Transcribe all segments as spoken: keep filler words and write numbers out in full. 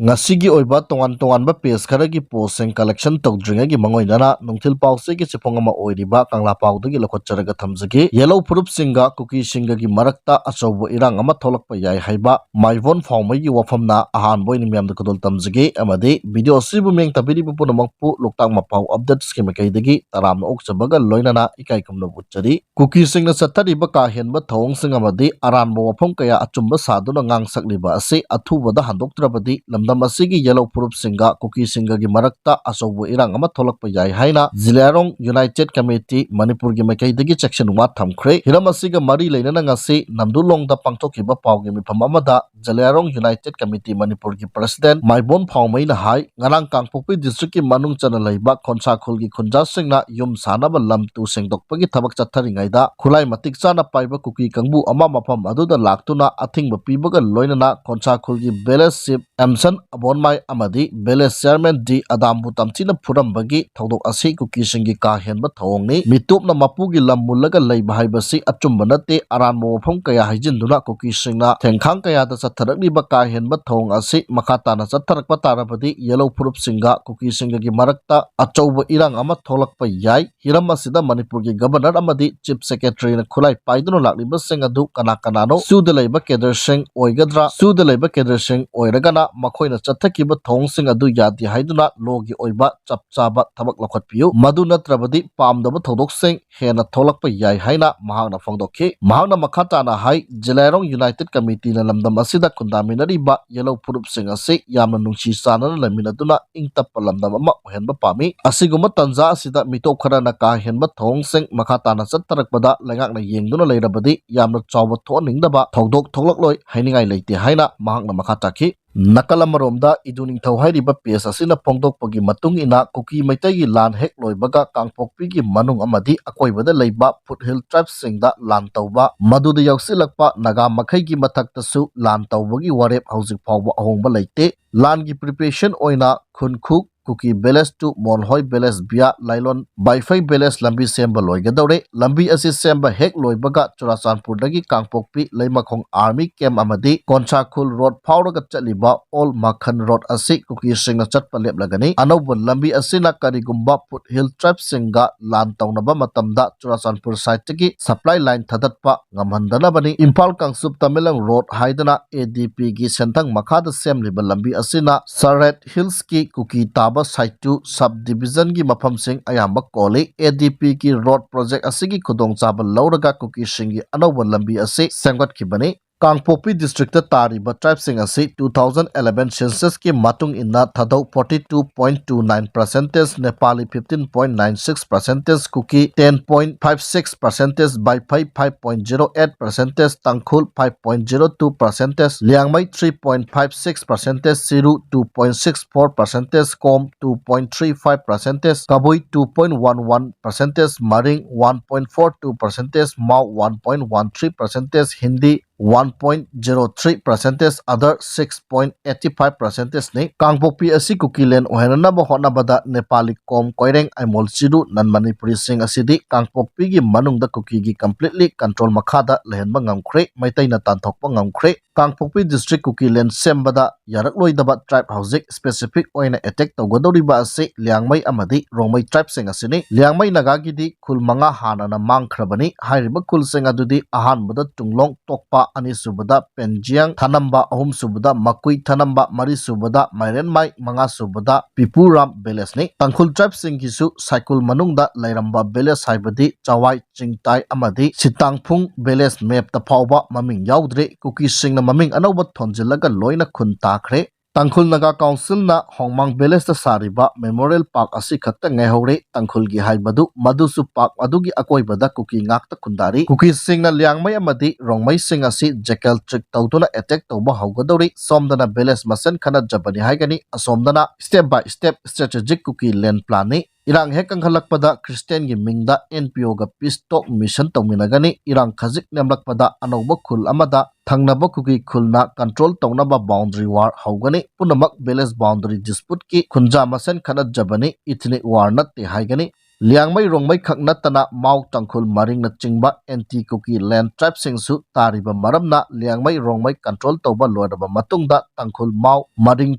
ꯉꯁꯤꯒꯤ ꯑꯣꯏꯕ ꯇꯣꯉꯥꯟ ꯇꯣꯉꯥꯟꯕ ꯄꯦꯖ ꯈꯔꯒꯤ ꯄꯣꯁꯁꯤꯡ ꯀꯂꯦꯛꯁꯟ ꯇꯧꯗ꯭ꯔꯤꯉꯩꯒꯤ ꯃꯥꯡꯑꯣꯏꯅꯅ ꯅꯨꯡꯊꯤꯜ ꯄꯥꯎꯆꯦꯒꯤ ꯆꯦꯐꯣꯡ ꯑꯃ ꯑꯣꯏꯔꯤꯕ ꯀꯪꯂꯥ ꯄꯥꯎꯗꯒꯤ ꯂꯧꯈꯠꯆꯔꯒ ꯊꯝꯖꯒꯦ꯫ ꯌꯦꯜꯍꯧ ꯐꯨꯔꯨꯞꯁꯤꯡꯒ ꯀꯨꯀꯤꯁꯤꯡꯒꯒꯤ ꯃꯔꯛꯇ ꯑꯆꯧꯕ ꯏꯔꯥꯡ ꯑꯃ ꯊꯣꯛꯂꯛꯄ ꯌꯥꯏ ꯍꯥꯏꯕ ꯃꯥꯏꯕꯣꯟ ꯐꯥꯎꯃꯩꯒꯤ ꯋꯥꯐꯝꯅ ꯑꯍꯥꯟꯕ ꯑꯣꯏꯅ ꯃꯤꯌꯥꯝꯗ ꯈꯨꯗꯣꯜ ꯇꯝꯖꯒꯦ, ꯑꯃꯗꯤ ꯚꯤꯗꯤꯑꯣ ꯑꯁꯤꯕꯨ ꯃꯤꯠꯌꯦꯡ ꯇꯥꯕꯤꯔꯤꯕ ꯄꯨꯝꯅꯃꯛꯄꯨ ꯂꯣꯛꯇꯥꯛ ꯃꯄꯥꯎ ꯑꯞꯗꯦꯠꯁꯀꯤ ꯃꯥꯏꯀꯩꯗꯒꯤ ꯇꯔꯥꯝꯅ ꯑꯣꯛꯆꯕꯒ ꯂꯣꯏꯅꯅ ꯏꯀꯥꯏ ꯈꯨꯝꯅꯕ ꯎꯠꯆꯔꯤ꯫ ꯀꯨꯀꯤꯁꯤꯡꯅ ꯆꯠꯊꯔꯤꯕ ꯀꯥ ꯍꯦꯟꯕ ꯊꯧꯑꯣꯡꯁꯤꯡ ꯑꯃꯗꯤ ꯑꯔꯥꯟꯕ ꯋꯥꯐꯝ ꯀꯌꯥ ꯑꯆꯨꯝꯕ ꯁꯥꯗꯨꯅ ꯉꯥꯡꯁꯛꯂꯤꯕ ꯑꯁꯤ ꯑꯊꯨꯕꯗ ꯍꯟꯗꯣꯛꯇ꯭ꯔꯕꯗꯤ ꯂꯝꯗꯝ ꯑꯁꯤꯒꯤ ꯌꯦꯜꯍꯧ ꯐꯨꯔꯨꯞꯁꯤꯡꯒ ꯀꯨꯀꯤꯁꯤꯡꯒꯒꯤ ꯃꯔꯛꯇ ꯑꯆꯧꯕ ꯏꯔꯥꯡ ꯑꯃ ꯊꯣꯛꯂꯛꯄ ꯌꯥꯏ ꯍꯥꯏꯅ ꯖꯤꯂꯤꯌꯥꯔꯣꯡ ꯌꯨꯅꯥꯏꯇꯦꯗ ꯀꯃꯤꯇꯤ ꯃꯅꯤꯄꯨꯔꯒꯤ ꯃꯥꯏꯀꯩꯗꯒꯤ ꯆꯦꯛꯁꯤꯟ ꯋꯥ ꯊꯝꯈ꯭ꯔꯦ꯫ ꯍꯤꯔꯝ ꯑꯁꯤꯒ ꯃꯔꯤ ꯂꯩꯅꯅ ꯉꯁꯤ ꯅꯝꯗꯨꯂꯣꯡꯗ ꯄꯥꯡꯊꯣꯛꯈꯤꯕ ꯄꯥꯎꯒꯤ ꯃꯤꯐꯝ ꯑꯃꯗ ꯖꯤꯂꯤꯌꯥꯔꯣꯡ ꯌꯨꯅꯥꯏꯇꯦꯗ ꯀꯃꯤꯇꯤ ꯃꯅꯤꯄꯨꯔꯒꯤ ꯄ꯭ꯔꯁꯤꯗꯦꯟ ꯃꯥꯏꯕꯣꯟ ꯐꯥꯎꯃꯩꯅ ꯍꯥꯏ, ꯉꯔꯥꯡ ꯀꯥꯡꯄꯣꯛꯄꯤ ꯗꯤꯁꯇ꯭ꯔꯤꯛꯀꯤ ꯃꯅꯨꯡ ꯆꯟꯅ ꯂꯩꯕ ꯈꯣꯟꯁꯥꯈꯨꯜꯒꯤ ꯈꯨꯟꯖꯥꯁꯤꯡꯅ ꯌꯨꯝ ꯁꯥꯅꯕ ꯂꯝ ꯇꯨ ꯁꯦꯡꯗꯣꯛꯄꯒꯤ ꯊꯕꯛ ꯆꯠꯊꯔꯤꯉꯩꯗ ꯈꯨꯠꯂꯥꯏ ꯃꯇꯤꯛ ꯆꯥꯅ ꯄꯥꯏꯕ ꯀꯨꯀꯤ ꯀꯥꯡꯕꯨ ꯑꯃ ꯃꯐꯝ ꯑꯗꯨꯗ ꯂꯥꯛꯇꯨꯅ ꯑꯊꯤꯡꯕ ꯄꯤꯕꯒ ꯂꯣꯏꯅꯅ ꯈꯣꯟꯁꯥꯈꯨꯜꯒꯤ ꯚꯤꯂꯦꯖ ꯆꯤꯐ ꯑꯦꯝꯁꯟ ꯑꯕꯣꯟꯃꯥꯏ ꯑꯃꯗꯤ ꯚꯤꯂꯦꯖ ꯆꯤꯌꯔꯃꯦꯟ ꯗꯤ ꯑꯗꯥꯝꯕꯨ ꯇꯝꯊꯤꯅ ꯐꯨꯔꯝꯕꯒꯤ ꯊꯧꯗꯣꯛ ꯑꯁꯤ ꯀꯨꯀꯤꯁꯤꯡꯒꯤ ꯀꯥ ꯍꯦꯟꯕ ꯊꯧꯑꯣꯡꯅꯤ꯫ ꯃꯤꯇꯣꯞꯅ ꯃꯄꯨꯒꯤ ꯂꯝ ꯃꯨꯜꯂꯒ ꯂꯩꯕ ꯍꯥꯏꯕꯁꯤ ꯑꯆꯨꯝꯕ ꯅꯠꯇꯦ꯫ ꯑꯔꯥꯟꯕ ꯋꯥꯐꯝ ꯀꯌꯥ ꯍꯩꯖꯤꯟꯗꯨꯅ ꯀꯨꯀꯤꯁꯤꯡꯅ ꯊꯦꯡꯈꯥꯡ ꯀꯌꯥꯗ ꯆꯠꯊꯔꯛꯂꯤꯕ ꯀꯥ ꯍꯦꯟꯕ ꯊꯧꯑꯣꯡ ꯑꯁꯤ ꯃꯈꯥ ꯇꯥꯅ ꯆꯠꯊꯔꯛꯄ ꯇꯥꯔꯕꯗꯤ ꯌꯦꯜꯍꯧ ꯐꯨꯔꯨꯞꯁꯤꯡꯒ ꯀꯨꯀꯤꯁꯤꯡꯒꯒꯤ ꯃꯔꯛꯇ ꯑꯆꯧꯕ ꯏꯔꯥꯡ ꯑꯃ ꯊꯣꯛꯂꯛꯄ ꯌꯥꯏ꯫ ꯍꯤꯔꯝ ꯑꯁꯤꯗ ꯃꯅꯤꯄꯨꯔꯒꯤ ꯒꯕꯔꯅꯔ ꯑꯃꯗꯤ ꯆꯤꯐ ꯁꯦꯀ꯭ꯔꯦꯇꯔꯤꯅ ꯈꯨꯠꯂꯥꯏ ꯄꯥꯏꯗꯨꯅ ꯂꯥꯛꯂꯤꯕꯁꯤꯡ ꯑꯗꯨ ꯀꯅꯥ ꯀꯅꯥꯅꯣ? ꯁꯨꯗ ꯂꯩꯕ ꯀꯦꯗꯔꯁꯤꯡ ꯑꯣꯏꯒꯗ꯭ꯔꯥ? ꯁꯨꯗ ꯂꯩꯕ ꯀꯦꯗꯔꯁꯤꯡ ꯑꯣꯏꯔꯒꯅ ꯃꯈꯣꯏꯅ ꯆꯠꯊꯈꯤꯕ ꯊꯧꯑꯣꯡꯁꯤꯡ ꯑꯗꯨ ꯌꯥꯗꯦ ꯍꯥꯏꯗꯨꯅ ꯂꯣꯒꯤ ꯑꯣꯏꯕ ꯆꯞ ꯆꯥꯕ ꯊꯕꯛ ꯂꯧꯈꯠꯄꯤꯌꯨ꯫ ꯃꯗꯨ ꯅꯠꯇ꯭ꯔꯕꯗꯤ ꯄꯥꯝꯗꯕ ꯊꯧꯗꯣꯛꯁꯤꯡ ꯍꯦꯟꯅ ꯊꯣꯛꯂꯛꯄ ꯌꯥꯏ ꯍꯥꯏꯅ ꯃꯍꯥꯛꯅ ꯐꯣꯡꯗꯣꯛꯈꯤ꯫ ꯃꯍꯥꯛꯅ ꯃꯈꯥ ꯇꯥꯅ ꯍꯥꯏ, ꯖꯤꯂꯤꯌꯥꯔꯣꯡ ꯌꯨꯅꯥꯏꯇꯦꯗ ꯀꯃꯤꯇꯤꯅ ꯂꯝꯗꯝ ꯑꯁꯤꯗ ꯈꯨꯟꯗꯥꯃꯤꯟꯅꯔꯤꯕ ꯌꯦꯜꯍꯧ ꯐꯨꯔꯨꯞꯁꯤꯡ ꯑꯁꯤ ꯌꯥꯝꯅ ꯅꯨꯡꯁꯤ ꯆꯥꯟꯅꯅ ꯂꯩꯃꯤꯟꯅꯗꯨꯅ ꯏꯪ ꯇꯞꯄ ꯂꯝꯗꯝ ꯑꯃ ꯑꯣꯏꯍꯟꯕ ꯄꯥꯝꯃꯤ꯫ ꯑꯁꯤꯒꯨꯝꯕ ꯇꯥꯟꯖꯥ ꯑꯁꯤꯗ ꯃꯤꯇꯣꯞ ꯈꯔꯅ ꯀꯥ ꯍꯦꯟꯕ ꯊꯧꯑꯣꯡꯁꯤꯡ ꯃꯈꯥ ꯇꯥꯅ ꯆꯠꯊꯔꯛꯄꯗ ꯂꯩꯉꯥꯛꯅ ꯌꯦꯡꯗꯨꯅ ꯂꯩꯔꯕꯗꯤ ꯌꯥꯝꯅ ꯆꯥꯎꯕ ꯊꯣꯛꯍꯟꯅꯤꯡꯗꯕ ꯊꯧꯗꯣꯛ ꯊꯣꯛꯂꯛꯂꯣꯏ ꯍꯥꯏꯅꯤꯡꯉꯥꯏ ꯂꯩꯇꯦ ꯍꯥꯏꯅ ꯃꯍꯥꯛꯅ ꯃꯈꯥ ꯇꯥꯈꯤ꯫ ꯅꯥꯀꯜ ꯑꯃꯔꯣꯝꯗ ꯏꯗꯨ ꯅꯤꯡꯊꯧ ꯍꯥꯏꯔꯤꯕ ꯄꯦꯖ ꯑꯁꯤꯅ ꯐꯣꯡꯗꯣꯛꯄꯒꯤ ꯃꯇꯨꯡ ꯏꯟꯅ ꯀꯨꯀꯤ ꯃꯩꯇꯩꯒꯤ ꯂꯥꯟ ꯍꯦꯛ ꯂꯣꯏꯕꯒ ꯀꯥꯡꯄꯣꯛꯄꯤꯒꯤ ꯃꯅꯨꯡ ꯑꯃꯗꯤ ꯑꯀꯣꯏꯕꯗ ꯂꯩꯕ ꯐꯨꯠꯍꯤꯜ ꯇ꯭ꯔꯥꯏꯕꯁꯤꯡꯗ ꯂꯥꯟ ꯇꯧꯕ, ꯃꯗꯨꯗ ꯌꯥꯎꯁꯤꯜꯂꯛꯄ ꯅꯥꯒꯥ ꯃꯈꯩꯒꯤ ꯃꯊꯛꯇꯁꯨ ꯂꯥꯟ ꯇꯧꯕꯒꯤ ꯋꯥꯔꯦꯞ ꯍꯧꯖꯤꯛ ꯐꯥꯎꯕ ꯑꯍꯣꯡꯕ ꯂꯩꯇꯦ꯫ ꯂꯥꯟꯒꯤ ꯄ꯭ꯔꯤꯄꯦꯔꯦꯁꯟ ꯑꯣꯏꯅ ꯈꯨꯟꯈꯨꯛ, Kuki Village to Molhoi Village via Lailon Baifei Village lambi ꯁꯦꯝꯕ ꯂꯣꯏꯒꯗꯧꯔꯦ꯫ ꯂꯝꯕꯤ ꯑꯁꯤ ꯁꯦꯝꯕ ꯍꯦꯛ ꯂꯣꯏꯕꯒ ꯆꯨꯔꯥꯆꯥꯟꯄꯨꯔꯗꯒꯤ ꯀꯥꯡꯄꯣꯛꯄꯤ ꯂꯩꯃꯈꯣꯡ Army Camp ꯑꯃꯗꯤ ꯀꯣꯟꯁꯥꯈꯨꯜ Road ꯐꯥꯎꯔꯒ ꯆꯠꯂꯤꯕ Old Makhan Road ꯑꯁꯤ ꯀꯨꯀꯤꯁꯤꯡꯅ ꯆꯠꯄ ꯂꯦꯞꯂꯒꯅꯤ꯫ ꯑꯅꯧꯕ ꯂꯝꯕꯤ ꯑꯁꯤꯅ ꯀꯔꯤꯒꯨꯝꯕ Foothill Tribesꯁꯤꯡꯒ ꯂꯥꯟ ꯇꯧꯅꯕ ꯃꯇꯝꯗ Churachandpur sideꯇꯒꯤ supply line ꯊꯥꯗꯠꯄ ꯉꯝꯍꯟꯗꯅꯕꯅꯤ꯫ Imphal Kangchup Tamenglong Road ꯍꯥꯏꯗꯅ ADBꯒꯤ ꯁꯦꯟꯊꯪ ꯃꯈꯥꯗ ꯁꯦꯝꯂꯤꯕ ꯂꯝꯕꯤ ꯑꯁꯤꯅ Saret Hillsꯀꯤ ꯀꯨꯀꯤ ꯇꯥꯕ Saitu Subdivisionꯒꯤ ꯃꯐꯝꯁꯤꯡ ꯑꯌꯥꯝꯕ ꯀꯣꯜꯂꯤ꯫ ADBꯒꯤ road project ꯑꯁꯤꯒꯤ ꯈꯨꯗꯣꯡꯆꯥꯕ ꯂꯧꯔꯒ ꯀꯨꯀꯤꯁꯤꯡꯒꯤ ꯑꯅꯧꯕ ꯂꯝꯕꯤ ꯑꯁꯤ ꯁꯦꯝꯒꯠꯈꯤꯕꯅꯤ꯫ ꯀꯥꯡꯄꯣꯛꯄꯤ districtꯇ ꯇꯥꯔꯤꯕ tribeꯁꯤꯡ ꯑꯁꯤ two thousand eleven censusꯀꯤ ꯃꯇꯨꯡ ꯏꯟꯅ ꯊꯥꯗꯧ forty two point two nine percentage, Nepali fifteen point nine six percentage, ꯀꯨꯀꯤ ten point five six percentage, ꯕꯥꯏꯐꯩ five point zero eight percentage, ꯇꯥꯡꯈꯨꯜ five point zero two percentage, Liangmai three point five six percentage, ꯆꯤꯔꯨ two point six four percentage, ꯀꯣꯝ two point three five percentage, ꯀꯕꯨꯏ two point one one percentage, ꯃꯔꯤꯡ one point four two percentage, ꯃꯥꯎ one point one three percentage, Hindi one point zero three percentage, other six point eighty five percentageꯅꯤ꯫ ꯀꯥꯡꯄꯣꯛꯄꯤ ꯑꯁꯤ ꯀꯨꯀꯤꯂꯦꯟ ꯑꯣꯏꯍꯟꯅꯕ ꯍꯣꯠꯅꯕꯗ ꯅꯦꯄꯥꯂꯤ ꯀꯣꯝ, ꯀꯣꯏꯔꯦꯡ, ꯑꯥꯏꯃꯣꯜ, ꯆꯤꯔꯨ, non Manipuriꯁꯤꯡ ꯑꯁꯤꯗꯤ ꯀꯥꯡꯄꯣꯛꯄꯤꯒꯤ ꯃꯅꯨꯡꯗ ꯀꯨꯀꯤꯒꯤ completely control ꯃꯈꯥꯗ ꯂꯩꯍꯟꯕ ꯉꯝꯈ꯭ꯔꯦ, ꯃꯩꯇꯩꯅ ꯇꯥꯟꯊꯣꯛꯄ ꯉꯝꯈ꯭ꯔꯦ꯫ ꯀꯥꯡꯄꯣꯛꯄꯤ district ꯀꯨꯀꯤꯂꯦꯟ ꯁꯦꯝꯕꯗ ꯌꯥꯔꯛꯂꯣꯏꯗꯕ tribe ꯍꯧꯖꯤꯛ specific ꯑꯣꯏꯅ attack ꯇꯧꯒꯗꯧꯔꯤꯕ ꯑꯁꯤ ꯂꯤꯌꯥꯡꯃꯩ ꯑꯃꯗꯤ ꯔꯣꯡꯃꯩ tribeꯁꯤꯡ ꯑꯁꯤꯅꯤ꯫ ꯂꯤꯌꯥꯡꯃꯩ ꯅꯥꯒꯥꯒꯤꯗꯤ ꯈꯨꯜ ꯃꯉꯥ ꯍꯥꯟꯅꯅ ꯃꯥꯡꯈ꯭ꯔꯕꯅꯤ꯫ ꯍꯥꯏꯔꯤꯕ ꯈꯨꯜꯁꯤꯡ ꯑꯗꯨꯗꯤ ꯑꯍꯥꯟꯕꯗ ꯇꯨꯡꯂꯣꯡ ꯇꯣꯛꯄ, ꯑꯅꯤꯁꯨꯕꯗ ꯄꯦꯟꯖꯤꯌꯥꯡ ꯊꯅꯝꯕ, ꯑꯍꯨꯝꯁꯨꯕꯗ ꯃꯀꯨꯏ ꯊꯅꯝꯕ, ꯃꯔꯤꯁꯨꯕꯗ ꯃꯥꯏꯔꯦꯟꯃꯥꯏ, ꯃꯉꯥꯁꯨꯕꯗ ꯄꯤꯄꯨꯔꯥꯝ villageꯅꯤ꯫ ꯇꯥꯡꯈꯨꯜ tribeꯁꯤꯡꯒꯤꯁꯨ ꯁꯥꯏꯀꯨꯜ ꯃꯅꯨꯡꯗ ꯂꯩꯔꯝꯕ village ꯍꯥꯏꯕꯗꯤ ꯆꯋꯥꯏ, ꯆꯤꯡꯇꯥꯏ ꯑꯃꯗꯤ ꯁꯤꯇꯥꯡꯐꯨꯡ village mapꯇ ꯐꯥꯎꯕ ꯃꯃꯤꯡ ꯌꯥꯎꯗ꯭ꯔꯦ꯫ ꯀꯨꯀꯤꯁꯤꯡꯅ ꯃꯃꯤꯡ ꯑꯅꯧꯕ ꯊꯣꯟꯖꯤꯜꯂꯒ ꯂꯣꯏꯅ ꯈꯨꯟ ꯇꯥꯈ꯭ꯔꯦ꯫ ꯇꯥꯡꯈꯨꯜ ꯅꯥꯒꯥ ꯀꯥꯎꯟꯁꯤꯜꯅ ꯍꯣꯡꯃꯥꯡ villageꯇ ꯁꯥꯔꯤꯕ memorial park ꯑꯁꯤ ꯈꯛꯇ ꯉꯥꯏꯍꯧꯔꯦ꯫ ꯇꯥꯡꯈꯨꯜꯒꯤ ꯍꯥꯏꯕꯗꯨ ꯃꯗꯨꯁꯨ park ꯑꯗꯨꯒꯤ ꯑꯀꯣꯏꯕꯗ ꯀꯨꯀꯤ ꯉꯥꯛꯇ ꯈꯨꯟꯗꯥꯔꯤ꯫ ꯀꯨꯀꯤꯁꯤꯡꯅ ꯂꯤꯌꯥꯡꯃꯩ ꯑꯃꯗꯤ ꯔꯣꯡꯃꯩꯁꯤꯡ ꯑꯁꯤ ꯖꯦꯀꯦꯜ ꯇ꯭ꯔꯤꯛ ꯇꯧꯗꯨꯅ attack ꯇꯧꯕ ꯍꯧꯒꯗꯧꯔꯤ꯫ ꯁꯣꯝꯗꯅ village ꯃꯁꯦꯟ ꯈꯠꯅꯖꯕꯅꯤ ꯍꯥꯏꯒꯅꯤ, ꯑꯁꯣꯝꯗꯅ step by step strategic Kuki land planꯅꯤ꯫ ꯏꯔꯥꯡ ꯍꯦꯛ ꯀꯟꯈꯠꯂꯛꯄꯗ ꯈ꯭ꯔꯤꯁꯇꯤꯌꯥꯟꯒꯤ ꯃꯤꯡꯗ ꯑꯦꯟ ꯄꯤ ꯑꯣꯒ ꯄꯤꯁ ꯇꯣꯛ ꯃꯤꯁꯟ ꯇꯧꯃꯤꯟꯅꯒꯅꯤ꯫ ꯏꯔꯥꯡ ꯈꯖꯤꯛ ꯅꯦꯝꯂꯛꯄꯗ ꯑꯅꯧꯕ ꯈꯨꯜ ꯑꯃꯗ ꯊꯪꯅꯕ ꯀꯨꯀꯤ ꯈꯨꯜꯅ ꯀꯟꯇ꯭ꯔꯣꯜ ꯇꯧꯅꯕ ꯕꯥꯎꯟꯗꯔꯤ ꯋꯥꯔ ꯍꯧꯒꯅꯤ꯫ ꯄꯨꯝꯅꯃꯛ ꯚꯤꯂꯦꯖ ꯕꯥꯎꯟꯗꯔꯤ ꯗꯤꯁꯄ꯭ꯌꯨꯠꯀꯤ ꯈꯨꯟꯖꯥ ꯃꯁꯦꯟ ꯈꯠꯅꯖꯕꯅꯤ, ꯏꯊꯅꯤꯛ ꯋꯥꯔ ꯅꯠꯇꯦ ꯍꯥꯏꯒꯅꯤ꯫ ꯂꯤꯌꯥꯡꯃꯩ ꯔꯣꯡꯃꯩ ꯈꯛ ꯅꯠꯇꯅ ꯃꯥꯎ, ꯇꯥꯡꯈꯨꯜ, ꯃꯔꯤꯡꯅꯆꯤꯡꯕ ꯑꯦꯟꯇꯤ ꯀꯨꯀꯤ ꯂꯦꯟ ꯇ꯭ꯔꯥꯏꯕꯁꯤꯡꯁꯨ ꯇꯥꯔꯤꯕ ꯃꯔꯝꯅ ꯂꯤꯌꯥꯡꯃꯩ ꯔꯣꯡꯃꯩ ꯀꯟꯇ꯭ꯔꯣꯜ ꯇꯧꯕ ꯂꯣꯏꯔꯕ ꯃꯇꯨꯡꯗ ꯇꯥꯡꯈꯨꯜ, ꯃꯥꯎ, ꯃꯔꯤꯡ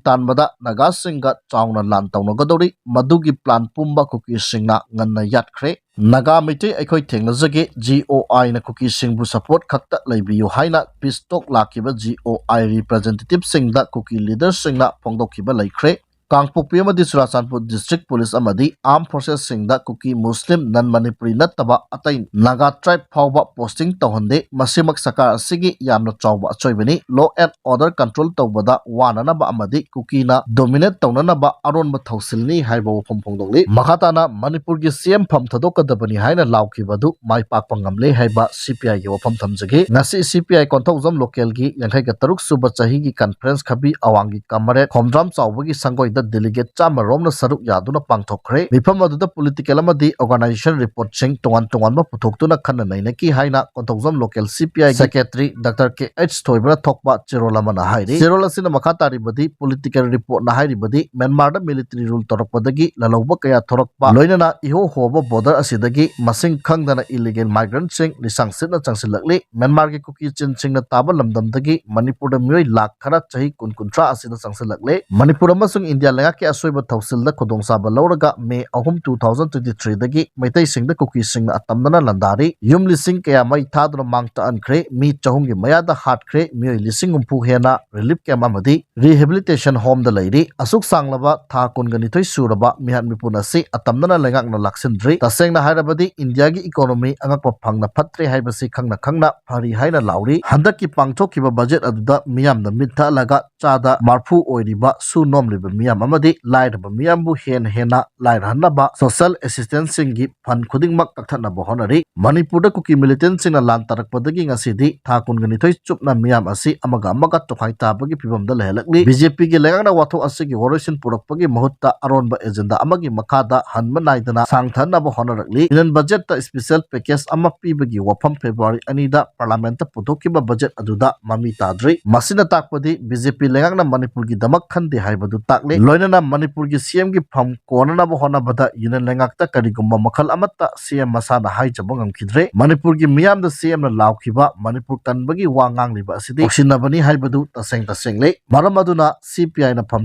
ꯇꯥꯟꯕꯗ ꯅꯥꯒꯥꯁꯤꯡꯒ ꯆꯥꯎꯅ ꯂꯥꯟ ꯇꯧꯅꯒꯗꯧꯔꯤ꯫ ꯃꯗꯨꯒꯤ ꯄ꯭ꯂꯥꯟ ꯄꯨꯝꯕ ꯀꯨꯀꯤꯁꯤꯡꯅ ꯉꯟꯅ ꯌꯥꯠꯈ꯭ꯔꯦ꯫ ꯅꯥꯒꯥ ꯃꯩꯇꯩ ꯑꯩꯈꯣꯏ ꯊꯦꯡꯅꯖꯒꯦ, ꯖꯤ ꯑꯣ ꯑꯥꯏꯅ ꯀꯨꯀꯤꯁꯤꯡꯕꯨ ꯁꯄꯣꯔꯠ ꯈꯛꯇ ꯂꯩꯕꯤꯌꯨ ꯍꯥꯏꯅ ꯄꯤꯁ ꯇꯣꯛ ꯂꯥꯛꯈꯤꯕ ꯖꯤ ꯑꯣ ꯑꯥꯏ ꯔꯤꯄ꯭ꯔꯖꯦꯟꯇꯦꯇꯤꯚꯁꯤꯡꯗ ꯀꯨꯀꯤ ꯂꯤꯗꯔꯁꯤꯡꯅ ꯐꯣꯡꯗꯣꯛꯈꯤꯕ ꯂꯩꯈ꯭ꯔꯦ꯫ ꯀꯥꯡꯄꯣꯛꯄꯤ ꯑꯃꯗꯤ ꯆꯨꯔꯥꯆꯥꯟꯄꯨꯔ ꯗꯤꯁꯇ꯭ꯔꯤꯛ ꯄꯨꯂꯤꯁ ꯑꯃꯗꯤ ꯑꯥꯔꯝ ꯐꯣꯔꯁꯦꯁꯁꯤꯡꯗ ꯀꯨꯀꯤ, ꯃꯨꯁꯂꯤꯝ, ꯅꯟ ꯃꯅꯤꯄꯨꯔꯤ ꯅꯠꯇꯕ ꯑꯇꯩ ꯅꯥꯒꯥ ꯇ꯭ꯔꯥꯏꯕ ꯐꯥꯎꯕ ꯄꯣꯁꯇꯤꯡ ꯇꯧꯍꯟꯗꯦ꯫ ꯃꯁꯤꯃꯛ ꯁꯔꯀꯥꯔ ꯑꯁꯤꯒꯤ ꯌꯥꯝꯅ ꯆꯥꯎꯕ ꯑꯆꯣꯏꯕꯅꯤ꯫ ꯂꯣ ꯑꯦꯟ ꯑꯣꯔꯗꯔ ꯀꯟꯇ꯭ꯔꯣꯜ ꯇꯧꯕꯗ ꯋꯥꯅꯅꯕ ꯑꯃꯗꯤ ꯀꯨꯀꯤꯅ ꯗꯣꯃꯤꯅꯦꯠ ꯇꯧꯅꯅꯕ ꯑꯔꯣꯟꯕ ꯊꯧꯁꯤꯜꯅꯤ ꯍꯥꯏꯕ ꯋꯥꯐꯝ ꯐꯣꯡꯗꯣꯛꯂꯤ꯫ ꯃꯈꯥ ꯇꯥꯅ ꯃꯅꯤꯄꯨꯔꯒꯤ ꯁꯤ ꯑꯦꯝ ꯐꯝ ꯊꯥꯗꯣꯛꯀꯗꯕꯅꯤ ꯍꯥꯏꯅ ꯂꯥꯎꯈꯤꯕ ꯑꯗꯨ ꯃꯥꯏ ꯄꯥꯛꯄ ꯉꯝꯂꯦ ꯍꯥꯏꯕ ꯁꯤ ꯄꯤ ꯑꯥꯏꯒꯤ ꯋꯥꯐꯝ ꯊꯝꯖꯒꯦ꯫ ꯉꯁꯤ ꯁꯤ ꯄꯤ ꯑꯥꯏ ꯀꯣꯟꯊꯧꯖꯝ ꯂꯣꯀꯦꯜꯒꯤ ꯌꯥꯡꯈꯩꯒ ꯇꯔꯨꯛ ꯁꯨꯕ ꯆꯍꯤꯒꯤ ꯀꯟꯐ꯭ꯔꯦꯟꯁ ꯈꯥꯕꯤ ꯑꯋꯥꯡꯒꯤ ꯀꯃꯔꯦꯗ ꯈꯣꯝꯗ꯭ꯔꯥꯝ ꯆꯥꯎꯕꯒꯤ ꯁꯪꯒꯣꯏꯗ ꯗꯦꯂꯤꯒꯦꯠ ꯆꯥꯝꯃ ꯔꯣꯝꯅ ꯁꯔꯨꯛ ꯌꯥꯗꯨꯅ ꯄꯥꯡꯊꯣꯛꯈ꯭ꯔꯦ꯫ ꯃꯤꯐꯝ ꯑꯗꯨꯗ ꯄꯣꯂꯤꯇꯤꯀꯦꯜ ꯑꯃꯗꯤ ꯑꯣꯔꯒꯅꯥꯏꯖꯦꯁꯟ ꯔꯤꯄꯣꯔꯠꯁꯤꯡ ꯇꯣꯉꯥꯟ ꯇꯣꯉꯥꯟꯕ ꯄꯨꯊꯣꯛꯇꯨꯅ ꯈꯟꯅ ꯅꯩꯅꯈꯤ ꯍꯥꯏꯅ Konthoujam local C P I secretary doctor K H ꯊꯣꯏꯕꯅ ꯊꯣꯛꯄ ꯆꯦꯔꯣꯜ ꯑꯃꯅ ꯍꯥꯏꯔꯤ꯫ ꯆꯦꯔꯣꯜ ꯑꯁꯤꯅ ꯃꯈꯥ ꯇꯥꯔꯤꯕꯗꯤ ꯄꯣꯂꯤꯇꯤꯀꯦꯜ ꯔꯤꯄꯣꯔꯠꯅ ꯍꯥꯏꯔꯤꯕꯗꯤ ꯃ꯭ꯌꯥꯟꯃꯥꯔꯗ ꯃꯤꯂꯤꯇꯔꯤ ꯔꯨꯜ ꯇꯧꯔꯛꯄꯗꯒꯤ ꯂꯥꯜꯍꯧꯕ ꯀꯌꯥ ꯊꯣꯔꯛꯄ, ꯂꯣꯏꯅꯅ ꯏꯍꯣ ꯍꯣꯕ ꯕꯣꯔꯗꯔ ꯑꯁꯤꯗꯒꯤ ꯃꯁꯤꯡ ꯈꯪꯗꯅ ꯏꯂꯤꯒꯦꯜ ꯃꯥꯏꯒ꯭ꯔꯦꯟꯠꯁꯤꯡ ꯂꯤꯁꯥꯡ ꯁꯤꯠꯅ ꯆꯪꯁꯤꯜꯂꯛꯂꯤ꯫ ꯃ꯭ꯌꯥꯟꯃꯥꯔꯒꯤ ꯀꯨꯀꯤ ꯆꯤꯟꯁꯤꯡꯅ ꯇꯥꯕ ꯂꯝꯗꯝꯗꯒꯤ ꯃꯅꯤꯄꯨꯔꯗ ꯃꯤꯑꯣꯏ ꯂꯥꯈ ꯈꯔ ꯆꯍꯤ ꯀꯨꯟ ꯀꯨꯟꯊ꯭ꯔꯥ ꯑꯁꯤꯗ ꯆꯪꯁꯤꯜꯂꯛꯂꯦ꯫ ꯃꯅꯤꯄꯨꯔ ꯑꯃꯁꯨꯡ ꯏꯟꯗꯤꯌꯥ ꯂꯩꯉꯥꯛꯀꯤ ꯑꯁꯣꯏꯕ ꯊꯧꯁꯤꯜꯗ ꯈꯨꯗꯣꯡꯆꯥꯕ ꯂꯧꯔꯒ ꯃꯦ ꯑꯍꯨꯝ, two thousand twenty three ꯗꯒꯤ ꯃꯩꯇꯩꯁꯤꯡꯗ ꯀꯨꯀꯤꯁꯤꯡꯅ ꯑꯇꯝꯅꯅ ꯂꯥꯟꯗꯥꯔꯤ꯫ ꯌꯨꯝ ꯂꯤꯁꯤꯡ ꯀꯌꯥ ꯃꯩ ꯊꯥꯗꯨꯅ ꯃꯥꯡ ꯇꯥꯛꯍꯟꯈ꯭ꯔꯦ꯫ ꯃꯤ ꯆꯍꯨꯝꯒꯤ ꯃꯌꯥꯗ ꯍꯥꯠꯈ꯭ꯔꯦ꯫ ꯃꯤꯑꯣꯏ ꯂꯤꯁꯤꯡ ꯍꯨꯝꯐꯨ ꯍꯦꯟꯅ ꯔꯤꯂꯤꯐ ꯀꯦꯝꯞ ꯑꯃꯗꯤ ꯔꯤꯍꯦꯕꯤꯂꯤꯇꯦꯁꯟ ꯍꯣꯝꯗ ꯂꯩꯔꯤ꯫ ꯑꯁꯨꯛ ꯁꯥꯡꯂꯕ ꯊꯥ ꯀꯨꯟꯒ ꯅꯤꯊꯣꯏ ꯁꯨꯔꯕ ꯃꯤꯍꯥꯠ ꯃꯤꯄꯨꯟ ꯑꯁꯤ ꯑꯇꯝꯅꯅ ꯂꯩꯉꯥꯛꯅ ꯂꯥꯛꯁꯤꯟꯗ꯭ꯔꯤ꯫ ꯇꯁꯦꯡꯅ ꯍꯥꯏꯔꯕꯗꯤ ꯏꯟꯗꯤꯌꯥꯒꯤ ꯏꯀꯣꯅꯣꯃꯤ ꯑꯉꯛꯄ ꯐꯪꯅ ꯐꯠꯇ꯭ꯔꯦ ꯍꯥꯏꯕꯁꯤ ꯈꯪꯅ ꯈꯪꯅ ꯐꯔꯤ ꯍꯥꯏꯅ ꯂꯥꯎꯔꯤ꯫ ꯍꯟꯗꯛꯀꯤ ꯄꯥꯡꯊꯣꯛꯈꯤꯕ ꯕꯖꯦꯠ ꯑꯗꯨꯗ ꯃꯤꯌꯥꯝꯅ ꯃꯤꯠ ꯊꯛꯍꯜꯂꯒ ꯆꯥꯗ ꯃꯔꯐꯨ ꯑꯣꯏꯔꯤꯕ ꯁꯨ ꯅꯣꯝꯂꯤꯕ ꯃꯤꯌꯥꯝ ꯑꯃꯗꯤ ꯂꯥꯏꯔꯕ ꯃꯤꯌꯥꯝꯕꯨ ꯍꯦꯟꯅ ꯍꯦꯟꯅ ꯂꯥꯏꯔꯍꯟꯅꯕ social assistance ꯁꯤꯡꯒꯤ fund ꯈꯨꯗꯤꯡꯃꯛ ꯀꯛꯊꯠꯅꯕ ꯍꯣꯠꯅꯔꯤ꯫ ꯃꯅꯤꯄꯨꯔꯗ ꯀꯨꯀꯤ militant ꯁꯤꯡꯅ ꯂꯥꯟ ꯇꯥꯔꯛꯄꯗꯒꯤ ꯉꯁꯤꯗꯤ ꯊꯥ ꯀꯨꯟꯒ ꯅꯤꯊꯣꯏ ꯆꯨꯞꯅ ꯃꯤꯌꯥꯝ ꯑꯁꯤ ꯑꯃꯒ ꯑꯃꯒ ꯇꯣꯈꯥꯏ ꯇꯥꯕꯒꯤ ꯐꯤꯕꯝꯗ ꯂꯩꯍꯜꯂꯛꯂꯤ꯫ BJP ꯒꯤ ꯂꯩꯉꯥꯛꯅ ꯋꯥꯊꯣꯛ ꯑꯁꯤꯒꯤ ꯋꯥꯔꯣꯏꯁꯤꯟ ꯄꯨꯔꯛꯄꯒꯤ ꯃꯍꯨꯠꯇ ꯑꯔꯣꯟꯕ agenda ꯑꯃꯒꯤ ꯃꯈꯥꯗ ꯍꯟꯕ ꯅꯥꯏꯗꯅ ꯁꯥꯡꯊꯅꯕ ꯍꯣꯠꯅꯔꯛꯂꯤ꯫ Union budget ꯇ special package ꯑꯃ ꯄꯤꯕꯒꯤ ꯋꯥꯐꯝ February ꯑꯅꯤꯗ parliament ꯇ ꯄꯨꯊꯣꯛꯈꯤꯕ budget ꯑꯗꯨꯗ ꯃꯃꯤ ꯇꯥꯗ꯭ꯔꯤ꯫ ꯃꯁꯤꯅ ꯇꯥꯛꯄꯗꯤ BJP ꯂꯩꯉꯥꯛꯅ ꯃꯅꯤꯄꯨꯔꯒꯤꯗꯃꯛ ꯈꯟꯗꯦ ꯍꯥꯏꯕꯗꯨ ꯇꯥꯛꯂꯤ꯫ ꯂꯣꯏꯅꯅ ꯃꯅꯤꯄꯨꯔꯒꯤ CM ꯒꯤ ꯐꯝ ꯀꯣꯟꯅꯅꯕ ꯍꯣꯠꯅꯕꯗ Union ꯂꯩꯉꯥꯛꯇ ꯀꯔꯤꯒꯨꯝꯕ ꯃꯈꯜ ꯑꯃꯠꯇ CM ꯃꯁꯥꯅ ꯍꯥꯏꯖꯕ ꯉꯝꯈꯤꯗ꯭ꯔꯦ꯫ ꯃꯅꯤꯄꯨꯔꯒꯤ ꯃꯤꯌꯥꯝꯗ CM ꯅ ꯂꯥꯎꯈꯤꯕ, ꯃꯅꯤꯄꯨꯔ ꯀꯟꯕꯒꯤ ꯋꯥ ꯉꯥꯡꯂꯤꯕ ꯑꯁꯤꯗꯤ ꯂꯧꯁꯤꯟꯅꯕꯅꯤ ꯍꯥꯏꯕꯗꯨ ꯇꯁꯦꯡ ꯇꯁꯦꯡꯂꯦ꯫ ꯃꯔꯝ ꯑꯗꯨꯅ CPI ꯅ ꯐꯝ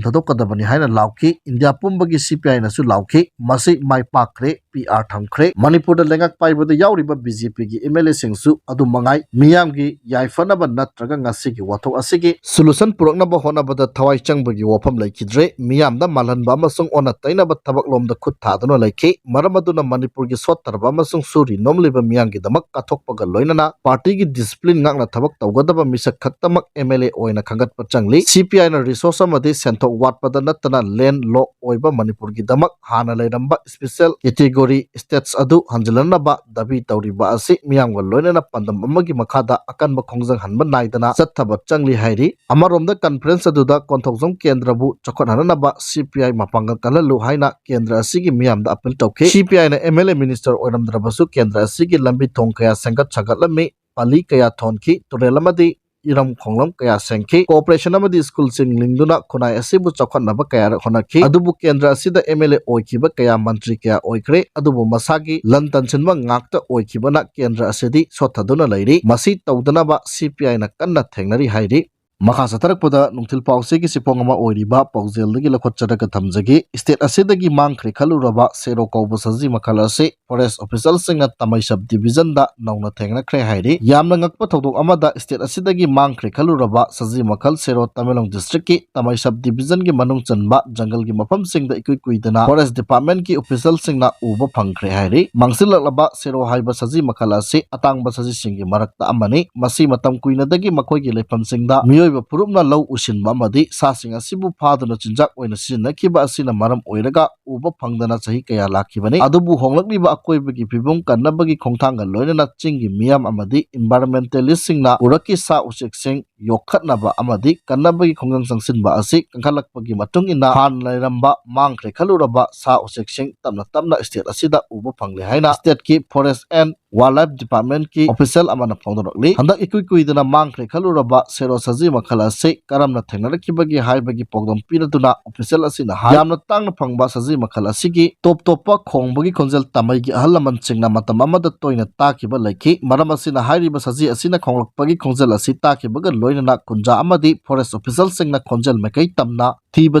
ꯊꯥꯗꯣꯛꯀꯗꯕꯅꯤ ꯍꯥꯏꯅ ꯂꯥꯎꯈꯤ꯫ ꯏꯟꯗꯤꯌꯥ ꯄꯨꯝꯕꯒꯤ CPI ꯅꯁꯨ ꯂꯥꯎꯈꯤ꯫ ꯃꯁꯤ ꯃꯥꯏ ꯄꯥꯛꯈ꯭ꯔꯦ꯫ PR ꯊꯝꯈ꯭ꯔꯦ꯫ ꯃꯅꯤꯄꯨꯔꯗ ꯂꯩꯉꯥꯛ ꯄꯥꯏꯕꯗ ꯌꯥꯎꯔꯤꯕ BJP ꯒꯤ MLA ꯁꯤꯡꯁꯨ ꯑꯗꯨ ꯃꯉꯥꯏ꯫ ꯃꯤꯌꯥꯝꯒꯤ ꯌꯥꯏꯐꯅꯕ ꯅꯠꯇ꯭ꯔꯒ ꯉꯁꯤꯒꯤ ꯋꯥꯊꯣꯛ ꯑꯁꯤꯒꯤ solution ꯄꯨꯔꯛꯅꯕ ꯍꯣꯠꯅꯕꯗ ꯊꯋꯥꯏ ꯆꯪꯕꯒꯤ ꯋꯥꯐꯝ ꯂꯩꯈꯤꯗ꯭ꯔꯦ꯫ ꯃꯤꯌꯥꯝꯗ ꯃꯥꯜꯍꯟꯕ ꯑꯃꯁꯨꯡ ꯑꯣꯟꯅ ꯇꯩꯅꯕ ꯊꯕꯛ ꯂꯣꯝꯗ ꯈꯨꯠ ꯊꯥꯗꯨꯅ ꯂꯩꯈꯤ꯫ ꯃꯔꯝ ꯑꯗꯨꯅ ꯃꯅꯤꯄꯨꯔꯒꯤ ꯁꯣꯠꯊꯔꯕ ꯑꯃꯁꯨꯡ ꯁꯨꯔꯤ ꯅꯣꯝꯂꯤꯕ ꯃꯤꯌꯥꯝꯒꯤꯗꯃꯛ ꯀꯠꯊꯣꯛꯄꯒ ꯂꯣꯏꯅꯅ party ꯒꯤ discipline ꯉꯥꯛꯅ ꯊꯕꯛ ꯇꯧꯒꯗꯕ ꯃꯤꯁꯛ ꯈꯛꯇꯃꯛ MLA ꯑꯣꯏꯅ ꯈꯟꯒꯠꯄ ꯆꯪꯂꯤ꯫ CPI ꯅ resource ꯑꯃꯗꯤ ꯁꯦꯟꯊꯣꯛ ꯋꯥꯠꯄꯗ ꯅꯠꯇꯅ land lock ꯑꯣꯏꯕ ꯃꯅꯤꯄꯨꯔꯒꯤꯗꯃꯛ ꯍꯥꯟꯅ ꯂꯩꯔꯝꯕ special category status ꯑꯗꯨ ꯍꯟꯖꯤꯜꯍꯟꯅꯕ ꯗꯥꯕꯤ ꯇꯧꯔꯤꯕ ꯑꯁꯤ ꯃꯤꯌꯥꯝꯒ ꯂꯣꯏꯅꯅ ꯄꯥꯟꯗꯝ ꯑꯃꯒꯤ ꯃꯈꯥꯗ ꯑꯀꯟꯕ ꯈꯣꯡꯖꯪ ꯍꯟꯕ ꯅꯥꯏꯗꯅ ꯆꯠꯊꯕ ꯆꯪꯂꯤ ꯍꯥꯏꯔꯤ꯫ ꯑꯃꯔꯣꯝꯗ conference ꯑꯗꯨꯗ ꯀꯣꯟꯊꯣꯡꯖꯝ ꯀꯦꯟꯗ꯭ꯔꯕꯨ ꯆꯥꯎꯈꯠꯍꯟꯅꯕ CPI ꯃꯄꯥꯡꯒꯜ ꯀꯜꯍꯜꯂꯨ ꯍꯥꯏꯅ ꯀꯦꯟꯗ꯭ꯔ ꯑꯁꯤꯒꯤ ꯃꯤꯌꯥꯝꯗ appeal ꯇꯧꯈꯤ꯫ CPI ꯅ MLA minister ꯑꯣꯏꯔꯝꯗ꯭ꯔꯕꯁꯨ ꯀꯦꯟꯗ꯭ꯔ ꯑꯁꯤꯒꯤ ꯂꯝꯕꯤ ꯊꯣꯡ ꯀꯌꯥ ꯁꯦꯝꯒꯠ ꯁꯥꯒꯠꯂꯝꯃꯤ, ꯄꯜꯂꯤ ꯀꯌꯥ ꯊꯣꯟꯈꯤ, ꯇꯨꯔꯦꯜ ꯑꯃꯗꯤ ꯏꯔꯝ ꯈꯣꯡꯂꯝ ꯀꯌꯥ ꯁꯦꯡꯈꯤ, cooperation ꯑꯃꯗꯤ school ꯁꯤꯡ ꯂꯤꯡꯗꯨꯅ ꯈꯨꯟꯅꯥꯏ ꯑꯁꯤꯕꯨ ꯆꯥꯎꯈꯠꯅꯕ ꯀꯌꯥꯔꯛ ꯍꯣꯠꯅꯈꯤ꯫ ꯑꯗꯨꯕꯨ ꯀꯦꯟꯗ꯭ꯔ ꯑꯁꯤꯗ MLA ꯑꯣꯏꯈꯤꯕ ꯀꯌꯥ ꯃꯟꯇ꯭ꯔꯤ ꯀꯌꯥ ꯑꯣꯏꯈ꯭ꯔꯦ, ꯑꯗꯨꯕꯨ ꯃꯁꯥꯒꯤ ꯂꯟ ꯇꯟꯁꯤꯟꯕ ꯉꯥꯛꯇ ꯑꯣꯏꯈꯤꯕꯅ ꯀꯦꯟꯗ꯭ꯔ ꯑꯁꯤꯗꯤ ꯁꯣꯠꯊꯗꯨꯅ ꯂꯩꯔꯤ꯫ ꯃꯁꯤ ꯇꯧꯗꯅꯕ CPI ꯅ ꯀꯟꯅ ꯊꯦꯡꯅꯔꯤ ꯍꯥꯏꯔꯤ꯫ ꯃꯈꯥ ꯆꯠꯊꯔꯛꯄꯗ ꯅꯨꯡꯊꯤꯜ ꯄꯥꯎꯆꯦꯒꯤ ꯁꯤꯐꯣꯡ ꯑꯃ ꯑꯣꯏꯔꯤꯕ ꯄꯥꯎꯖꯦꯜꯗꯒꯤ ꯂꯧꯈꯠꯆꯔꯒ ꯊꯝꯖꯒꯦ꯫ State ꯑꯁꯤꯗꯒꯤ ꯃꯥꯡꯈ꯭ꯔꯦ ꯈꯜꯂꯨꯔꯕ ꯁꯦꯔꯣ ꯀꯧꯕ ꯁꯖꯤ ꯃꯈꯜ ꯑꯁꯤ Forest official ꯁꯤꯡꯅ ꯇꯥꯃꯩ sub division ꯗ ꯅꯧꯅ ꯊꯦꯡꯅꯈ꯭ꯔꯦ ꯍꯥꯏꯔꯤ꯫ ꯌꯥꯝꯅ ꯉꯛꯄ ꯊꯧꯗꯣꯛ ꯑꯃꯗ state ꯑꯁꯤꯗꯒꯤ ꯃꯥꯡꯈ꯭ꯔꯦ ꯈꯜꯂꯨꯔꯕ ꯁꯖꯤ ꯃꯈꯜ ꯁꯦꯔꯣ ꯇꯃꯦꯡꯂꯣꯡ district ꯀꯤ ꯇꯥꯃꯩ sub division ꯒꯤ ꯃꯅꯨꯡ ꯆꯟꯕ ꯖꯪꯒꯜꯒꯤ ꯃꯐꯝꯁꯤꯡꯗ ꯏꯀꯨꯏ ꯀꯨꯏꯗꯅ Forest department ꯀꯤ official ꯁꯤꯡꯅ ꯎꯕ ꯐꯪꯈ꯭ꯔꯦ ꯍꯥꯏꯔꯤ꯫ ꯃꯥꯡꯁꯤꯜꯂꯛꯂꯕ ꯁꯦꯔꯣ ꯍꯥꯏꯕ ꯁꯖꯤ ꯃꯈꯜ ꯑꯁꯤ ꯑꯇꯥꯡꯕ ꯁꯖꯤꯁꯤꯡꯒꯤ ꯃꯔꯛꯇ ꯑꯃꯅꯤ꯫ ꯃꯁꯤ ꯃꯇꯝ ꯀꯨꯏꯅꯗꯒꯤ ꯃꯈꯣꯏꯒꯤ ꯂꯩꯐꯝꯁꯤꯡꯗ ꯃꯤꯑꯣꯏ ꯍꯥꯏꯔꯤꯕ ꯐꯨꯔꯨꯞꯅ ꯂꯧ ꯎꯁꯤꯟꯕ ꯑꯃꯗꯤ ꯁꯥꯁꯤꯡ ꯑꯁꯤꯕꯨ ꯐꯥꯗꯨꯅ ꯆꯤꯟꯖꯥꯛ ꯑꯣꯏꯅ ꯁꯤꯖꯤꯟꯅꯈꯤꯕ ꯑꯁꯤꯅ ꯃꯔꯝ ꯑꯣꯏꯔꯒ ꯎꯕ ꯐꯪꯗꯅ ꯆꯍꯤ ꯀꯌꯥ ꯂꯥꯛꯈꯤꯕꯅꯤ꯫ ꯑꯗꯨꯕꯨ ꯍꯣꯡꯂꯛꯂꯤꯕ ꯑꯀꯣꯏꯕꯒꯤ ꯐꯤꯕꯝ ꯀꯟꯅꯕꯒꯤ ꯈꯣꯡꯊꯥꯡꯒ ꯂꯣꯏꯅꯅ ꯆꯤꯡꯒꯤ ꯃꯤꯌꯥꯝ ꯑꯃꯗꯤ environmentalist ꯁꯤꯡꯅ ꯎꯔꯛꯀꯤ ꯁꯥ ꯎꯆꯦꯛꯁꯤꯡ ꯌꯣꯛꯈꯠꯅꯕ ꯑꯃꯗꯤ ꯀꯟꯅꯕꯒꯤ ꯈꯣꯡꯖꯪ ꯆꯪꯁꯤꯟꯕ ꯑꯁꯤ ꯀꯟꯈꯠꯂꯛꯄꯒꯤ ꯃꯇꯨꯡ ꯏꯟꯅ ꯍꯥꯟꯅ ꯂꯩꯔꯝꯕ ꯃꯥꯡꯈ꯭ꯔꯦ ꯈꯜꯂꯨꯔꯕ ꯁꯥ ꯎꯆꯦꯛꯁꯤꯡ ꯇꯞꯅ ꯇꯞꯅ state ꯑꯁꯤꯗ ꯎꯕ ꯐꯪꯂꯦ ꯍꯥꯏꯅ state ꯀꯤ Forest and Wildlife Department ꯀꯤ official ꯑꯃꯅ ꯐꯣꯡꯗꯣꯔꯛꯂꯤ꯫ ꯍꯟꯗꯛ ꯏꯀꯨꯏ ꯀꯨꯏꯗꯅ ꯃꯥꯡꯈ꯭ꯔꯦ ꯈꯜꯂꯨꯔꯕ ꯁꯦꯔꯣ ꯁꯖꯤ ꯃꯈꯜ ꯑꯁꯤ ꯀꯔꯝꯅ ꯊꯦꯡꯅꯔꯛꯈꯤꯕꯒꯦ ꯍꯥꯏꯕꯒꯤ ꯄꯥꯎꯗꯝ ꯄꯤꯔꯗꯨꯅ official ꯑꯁꯤꯅ ꯍꯥꯏ, ꯌꯥꯝꯅ ꯇꯥꯡꯅ ꯐꯪꯕ ꯁꯖꯤ ꯃꯈꯜ ꯑꯁꯤꯒꯤ ꯇꯣꯞ ꯇꯣꯞꯄ ꯈꯣꯡꯕꯒꯤ ꯈꯣꯟꯖꯦꯜ ꯇꯥꯃꯩꯒꯤ ꯑꯍꯜ ꯂꯃꯟꯁꯤꯡꯅ ꯃꯇꯝ ꯑꯃꯗ ꯇꯣꯏꯅ ꯇꯥꯈꯤꯕ ꯂꯩꯈꯤ꯫ ꯃꯔꯝ ꯑꯁꯤꯅ ꯍꯥꯏꯔꯤꯕ ꯁꯖꯤ ꯑꯁꯤꯅ ꯈꯣꯡꯂꯛꯄꯒꯤ ꯈꯣꯟꯖꯦꯜ ꯑꯁꯤ ꯇꯥꯈꯤꯕꯒ ꯂꯣꯏꯅꯅ ꯈꯨꯟꯖꯥ ꯑꯃꯗꯤ forest official ꯁꯤꯡꯅ ꯈꯣꯟꯖꯦꯜ ꯃꯥꯏꯀꯩ ꯇꯝꯅ ꯊꯤꯕ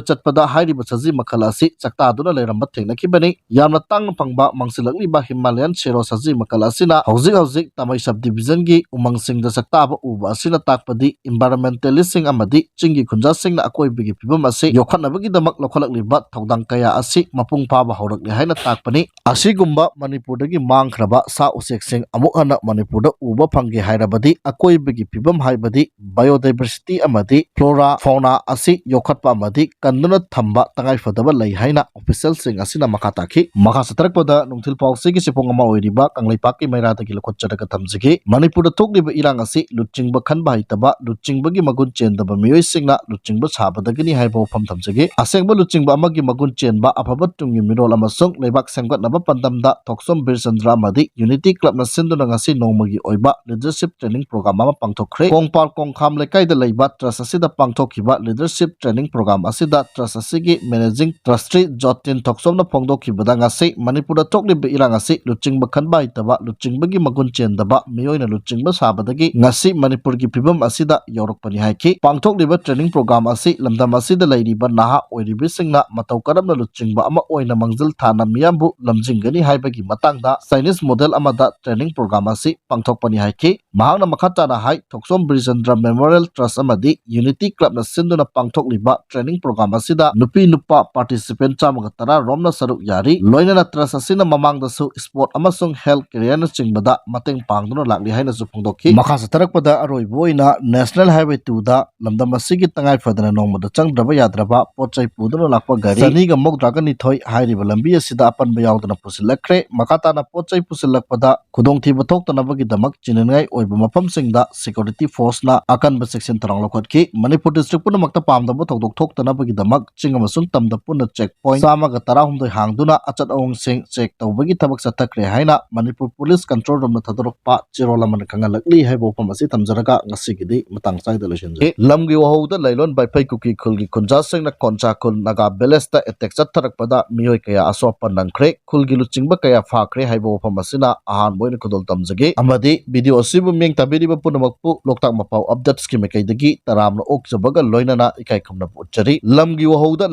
ꯆꯠꯄꯗ ꯍꯥꯏꯔꯤꯕ ꯁꯖꯤ ꯃꯈꯜ ꯑꯁꯤ ꯆꯥꯛꯇꯥꯗꯨꯅ ꯂꯩꯔꯝꯕ ꯊꯦꯡꯅꯈꯤꯕꯅꯤ꯫ ꯌꯥꯝꯅ ꯇꯥꯡꯅ ꯐꯪꯕ ꯃꯥꯡꯁꯤꯜꯂꯛꯂꯤꯕ Himalayan ꯁꯦꯔꯣ ꯁꯖꯤ ꯃꯈꯜ ꯑꯁꯤꯅ ꯍꯧꯖꯤꯛ ꯍꯧꯖꯤꯛ ꯇꯥꯃꯩ sub division ꯒꯤ ꯎꯃꯪꯁꯤꯡꯗ ꯆꯥꯛꯇꯥꯕ ꯎꯕ ꯑꯁꯤꯅ ꯇꯥꯛꯄꯗꯤ environmentalist ꯁꯤꯡ ꯑꯃꯗꯤ ꯆꯤꯡꯒꯤ ꯈꯨꯟꯖꯥꯁꯤꯡꯅ ꯑꯀꯣꯏꯕꯒꯤ ꯐꯤꯕꯝ ꯑꯁꯤ ꯌꯣꯛꯈꯠꯅꯕꯒꯤꯗꯃꯛ ꯂꯧꯈꯠꯂꯛꯂꯤꯕ ꯊꯧꯗꯥꯡ ꯀꯌꯥ ꯑꯁꯤ ꯃꯄꯨꯡ ꯐꯥꯕ ꯍꯧꯔꯛꯂꯦ ꯍꯥꯏꯅ ꯇꯥꯛꯄꯅꯤ꯫ ꯑꯁꯤꯒꯨꯝꯕ ꯃꯅꯤꯄꯨꯔꯗꯒꯤ ꯃꯥꯡꯈ꯭ꯔꯕ ꯁꯥ ꯎꯆꯦꯛꯁꯤꯡ ꯑꯃꯨꯛ ꯍꯟꯅ ꯃꯅꯤꯄꯨꯔꯗ ꯎꯕ ꯐꯪꯒꯦ ꯍꯥꯏꯔꯕꯗꯤ ꯑꯀꯣꯏꯕꯒꯤ ꯐꯤꯕꯝ ꯍꯥꯏꯕꯗꯤ biodiversity ꯑꯃꯗꯤ flora fauna ꯑꯁꯤ ꯌꯣꯛꯈꯠꯄ ꯑꯃꯗꯤ ꯀꯟꯗꯨꯅ ꯊꯝꯕ ꯇꯉꯥꯏꯐꯗꯕ ꯂꯩ ꯍꯥꯏꯅ official ꯁꯤꯡ ꯑꯁꯤꯅ ꯃꯈꯥ ꯇꯥꯈꯤ꯫ ꯃꯈꯥ ꯆꯠꯊꯔꯛꯄꯗ ꯅꯨꯡꯊꯤꯜ ꯄꯥꯎꯆꯦꯒꯤ ꯆꯦꯐꯣꯡ ꯑꯃ ꯑꯣꯏꯔꯤꯕ ꯀꯪꯂꯩꯄꯥꯛꯀꯤ ꯃꯩꯔꯥꯗꯒꯤ ꯂꯧꯈꯠꯆꯔꯒ ꯊꯝꯖꯒꯦ꯫ ꯃꯅꯤꯄꯨꯔꯗ ꯊꯣꯛꯂꯤꯕ ꯏꯔꯥꯡ ꯑꯁꯤ ꯂꯨꯆꯤꯡꯕ ꯈꯟꯕ ꯍꯩꯇꯕ, ꯂꯨꯆꯤꯡꯕꯒꯤ ꯃꯒꯨꯟ ꯆꯦꯟꯗꯕ ꯃꯤꯑꯣꯏꯁꯤꯡꯅ ꯂꯨꯆꯤꯡꯕ ꯁꯥꯕꯗꯒꯤꯅꯤ ꯍꯥꯏꯕ ꯋꯥꯐꯝ ꯊꯝꯖꯒꯦ꯫ ꯑꯁꯦꯡꯕ ꯂꯨꯆꯤꯡꯕ ꯑꯃꯒꯤ ꯃꯒꯨꯟ ꯆꯦꯟꯕ ꯑꯐꯕ ꯇꯨꯡꯒꯤ ꯃꯤꯔꯣꯜ ꯑꯃꯁꯨꯡ ꯂꯩꯕꯥꯛ ꯁꯦꯝꯒꯠꯅꯕ ꯄꯥꯟꯗꯝꯗ ꯊꯣꯛꯆꯣꯝ ꯕꯤꯔꯆꯟꯗ꯭ꯔ ꯑꯃꯗꯤ Unity Club ꯅ ꯁꯤꯟꯗꯨꯅ ꯉꯁꯤ ꯅꯣꯡꯃꯒꯤ ꯑꯣꯏꯕ leadership training program ꯑꯃ ꯄꯥꯡꯊꯣꯛꯈ꯭ꯔꯦ꯫ ꯀꯣꯡꯄꯥꯜ ꯀꯣꯡꯈꯥꯝ ꯂꯩꯀꯥꯏꯗ ꯂꯩꯕ trust ꯑꯁꯤꯗ ꯄꯥꯡꯊꯣꯛꯈꯤꯕ leadership training program ꯑꯁꯤꯗ trust ꯑꯁꯤꯒꯤ managing trustee ꯖꯣꯇꯤꯟ ꯊꯣꯛꯆꯣꯝꯅ ꯐꯣꯡꯗꯣꯛꯈꯤꯕꯗ ꯉꯁꯤ ꯃꯅꯤꯄꯨꯔꯗ ꯊꯣꯛꯂꯤꯕ ꯏꯔꯥꯡ ꯑꯁꯤ ꯂꯨꯆꯤꯡꯕ ꯈꯟꯕ ꯍꯩꯇꯕ, ꯂꯨꯆꯤꯡꯕꯒꯤ ꯃꯒꯨꯟ ꯆꯦꯟꯗꯕ ꯃꯤꯑꯣꯏꯅ ꯂꯨꯆꯤꯡꯕ ꯁꯥꯕꯗꯒꯤ ꯉꯁꯤ ꯃꯅꯤꯄꯨꯔꯒꯤ ꯐꯤꯕꯝ ꯑꯁꯤꯗ ꯌꯧꯔꯛꯄꯅꯤ ꯍꯥꯏꯈꯤ꯫ ꯄꯥꯡꯊꯣꯛꯂꯤꯕ training program ꯑꯁꯤ ꯂꯝꯗꯝ ꯑꯁꯤꯗ ꯂꯩꯔꯤꯕ ꯅꯍꯥ ꯑꯣꯏꯔꯤꯕꯁꯤꯡꯅ ꯃꯇꯧ ꯀꯔꯝꯅ ꯂꯨꯆꯤꯡꯕ ꯑꯃ ꯑꯣꯏꯅ ꯃꯥꯡꯖꯤꯜ ꯊꯥꯅ ꯃꯤꯌꯥꯝꯕꯨ ꯂꯝꯖꯤꯡꯒꯅꯤ ꯍꯥꯏꯕꯒꯤ ꯃꯇꯥꯡꯗ Chinese model ꯑꯃꯗ training program ꯑꯁꯤ ꯄꯥꯡꯊꯣꯛꯄꯅꯤ ꯍꯥꯏꯈꯤ꯫ ꯃꯍꯥꯛꯅ ꯃꯈꯥ ꯇꯥꯅ ꯍꯥꯏ, ꯊꯣꯛꯆꯣꯝ ꯕꯤꯔꯆꯟꯗ꯭ꯔ Memorial Trust ꯑꯃꯗꯤ Unity Club ꯅ ꯁꯤꯟꯗꯨꯅ ꯄꯥꯡꯊꯣꯛꯂꯤꯕ training ꯄ꯭ꯔꯣꯒ꯭ꯔꯥꯝ ꯑꯁꯤꯗ ꯅꯨꯄꯤ ꯅꯨꯄꯥ ꯄꯥꯔꯇꯤꯁꯤꯄꯦꯟ ꯆꯥꯝꯃꯒ ꯇꯔꯥ ꯔꯣꯝꯅ ꯁꯔꯨꯛ ꯌꯥꯔꯤ꯫ ꯂꯣꯏꯅꯅ ꯇ꯭ꯔꯁ ꯑꯁꯤꯅ ꯃꯃꯥꯡꯗꯁꯨ ꯁ꯭ꯄꯣꯔꯠ ꯑꯃꯁꯨꯡ ꯍꯦꯜꯊ ꯀꯦꯔꯤꯌꯔꯅꯆꯤꯡꯕꯗ ꯃꯇꯦꯡ ꯄꯥꯡꯗꯨꯅ ꯂꯥꯛꯂꯤ ꯍꯥꯏꯅꯁꯨ ꯐꯣꯡꯗꯣꯛꯈꯤ꯫ ꯃꯈꯥ ꯆꯠꯊꯔꯛꯄꯗ ꯑꯔꯣꯏꯕ ꯑꯣꯏꯅ ꯅꯦꯁꯅꯦꯜ ꯍꯥꯏꯋꯦ ꯇꯨꯗ ꯂꯝꯗꯝ ꯑꯁꯤꯒꯤ ꯇꯉꯥꯏ ꯐꯗꯅ ꯅꯣꯡꯃꯗ ꯆꯪꯗ꯭ꯔꯕ ꯌꯥꯗ꯭ꯔꯕ ꯄꯣꯠ ꯆꯩ ꯄꯨꯗꯨꯅ ꯂꯥꯛꯄ ꯒꯥꯔꯤ ꯆꯅꯤꯒ ꯃꯧꯗ꯭ꯔꯥꯒ ꯅꯤꯊꯣꯏ ꯍꯥꯏꯔꯤꯕ ꯂꯝꯕꯤ ꯑꯁꯤꯗ ꯑꯄꯟꯕ ꯌꯥꯎꯗꯅ ꯄꯨꯁꯤꯜꯂꯛꯈ꯭ꯔꯦ꯫ ꯃꯈꯥ ꯇꯥꯅ ꯄꯣꯠ ꯆꯩ ꯄꯨꯁꯤꯜꯂꯛꯄꯗ ꯈꯨꯗꯣꯡꯊꯤꯕ ꯊꯣꯛꯇꯅꯕꯒꯤꯗꯃꯛ ꯆꯤꯅꯤꯡꯉꯥꯏ ꯑꯣꯏꯕ ꯃꯐꯝꯁꯤꯡꯗ ꯁꯦꯀ꯭ꯌꯨꯔꯤꯇꯤ ꯐꯣꯔꯁꯅ ꯑꯀꯟꯕ ꯆꯦꯛꯁꯤꯟ ꯊꯧꯔꯥꯡ ꯂꯧꯈꯠꯈꯤ꯫ ꯃꯅꯤꯄꯨꯔ ꯗꯤꯁꯇ꯭ꯔꯤꯛ ꯄꯨꯝꯅꯃꯛꯇ ꯄꯥꯝꯗꯕ ꯊꯧꯗꯣꯛ ꯊꯣꯛꯇꯅꯕꯒꯤꯗꯃꯛ ꯆꯤꯡ ꯑꯃꯁꯨꯡ ꯇꯝꯗ ꯄꯨꯟꯅ ꯆꯦꯛ ꯄꯣꯏꯟꯠ ꯆꯥꯝꯃꯒ ꯇꯔꯥꯍꯨꯝꯗꯣꯏ ꯍꯥꯡꯗꯨꯅ ꯑꯆꯠ ꯑꯑꯣꯡꯁꯤꯡ ꯆꯦꯛ ꯇꯧꯕꯒꯤ ꯊꯕꯛ ꯆꯠꯊꯈ꯭ꯔꯦ ꯍꯥꯏꯅ ꯃꯅꯤꯄꯨꯔ ꯄꯨꯂꯤꯁ ꯀꯟꯇ꯭ꯔꯣꯜ ꯔꯨꯝꯅ ꯊꯥꯗꯣꯔꯛꯄ ꯆꯦꯔꯣꯜ ꯑꯃꯅ ꯈꯪꯍꯜꯂꯛꯂꯤ ꯍꯥꯏꯕ ꯋꯥꯐꯝ ꯑꯁꯤ ꯊꯝꯖꯔꯒ ꯉꯁꯤꯒꯤꯗꯤ ꯃꯇꯥꯡ ꯆꯥꯏꯗ ꯂꯣꯏꯁꯤꯟꯖꯔꯦ꯫ ꯂꯝꯒꯤ ꯋꯥꯍꯧꯗ ꯂꯩꯂꯣꯟ ꯕꯥꯏꯐꯩ ꯀꯨꯀꯤ ꯈꯨꯜꯒꯤ ꯈꯨꯟꯖꯥꯁꯤꯡꯅ ꯈꯣꯟꯁꯥ ꯈꯨꯜ ꯅꯥꯒꯥ ꯚꯤꯂꯦꯖꯇ ꯑꯦꯇꯦꯛ ꯆꯠꯊꯔꯛꯄꯗ ꯃꯤꯑꯣꯏ ꯀꯌꯥ ꯑꯁꯣꯛ ꯑꯄꯟ ꯅꯪꯈ꯭ꯔꯦ꯫ ꯈꯨꯜꯒꯤ ꯂꯨꯆꯤꯡꯕ ꯀꯌꯥ ꯐꯥꯈ꯭ꯔꯦ ꯍꯥꯏꯕ ꯋꯥꯐꯝ ꯑꯁꯤꯅ ꯑꯍꯥꯟꯕ ꯑꯣꯏꯅ ꯈꯨꯗꯣꯜ ꯇꯝꯖꯒꯦ꯫ ꯑꯃꯗꯤ ꯚꯤꯗꯤꯑꯣ ꯑꯁꯤꯕꯨ ꯃꯤꯠꯌꯦꯡ ꯇꯥꯕꯤꯔꯤꯕ ꯄꯨꯝꯅꯃꯛꯄꯨ ꯂꯣꯛꯇꯥꯛ ꯃꯄꯥꯎ ꯑꯞꯗꯦꯠꯁꯀꯤ ꯃꯥꯏꯀꯩꯗꯒꯤ ꯇꯔꯥꯝꯅ ꯑꯣꯛꯆꯕꯒ ꯂꯣꯏꯅꯅ ꯏꯀꯥꯏ ꯈꯨꯝꯅꯕ ꯎꯠꯆꯔꯤ꯫ ꯂꯝꯒꯤ ꯋꯥꯍꯧꯗ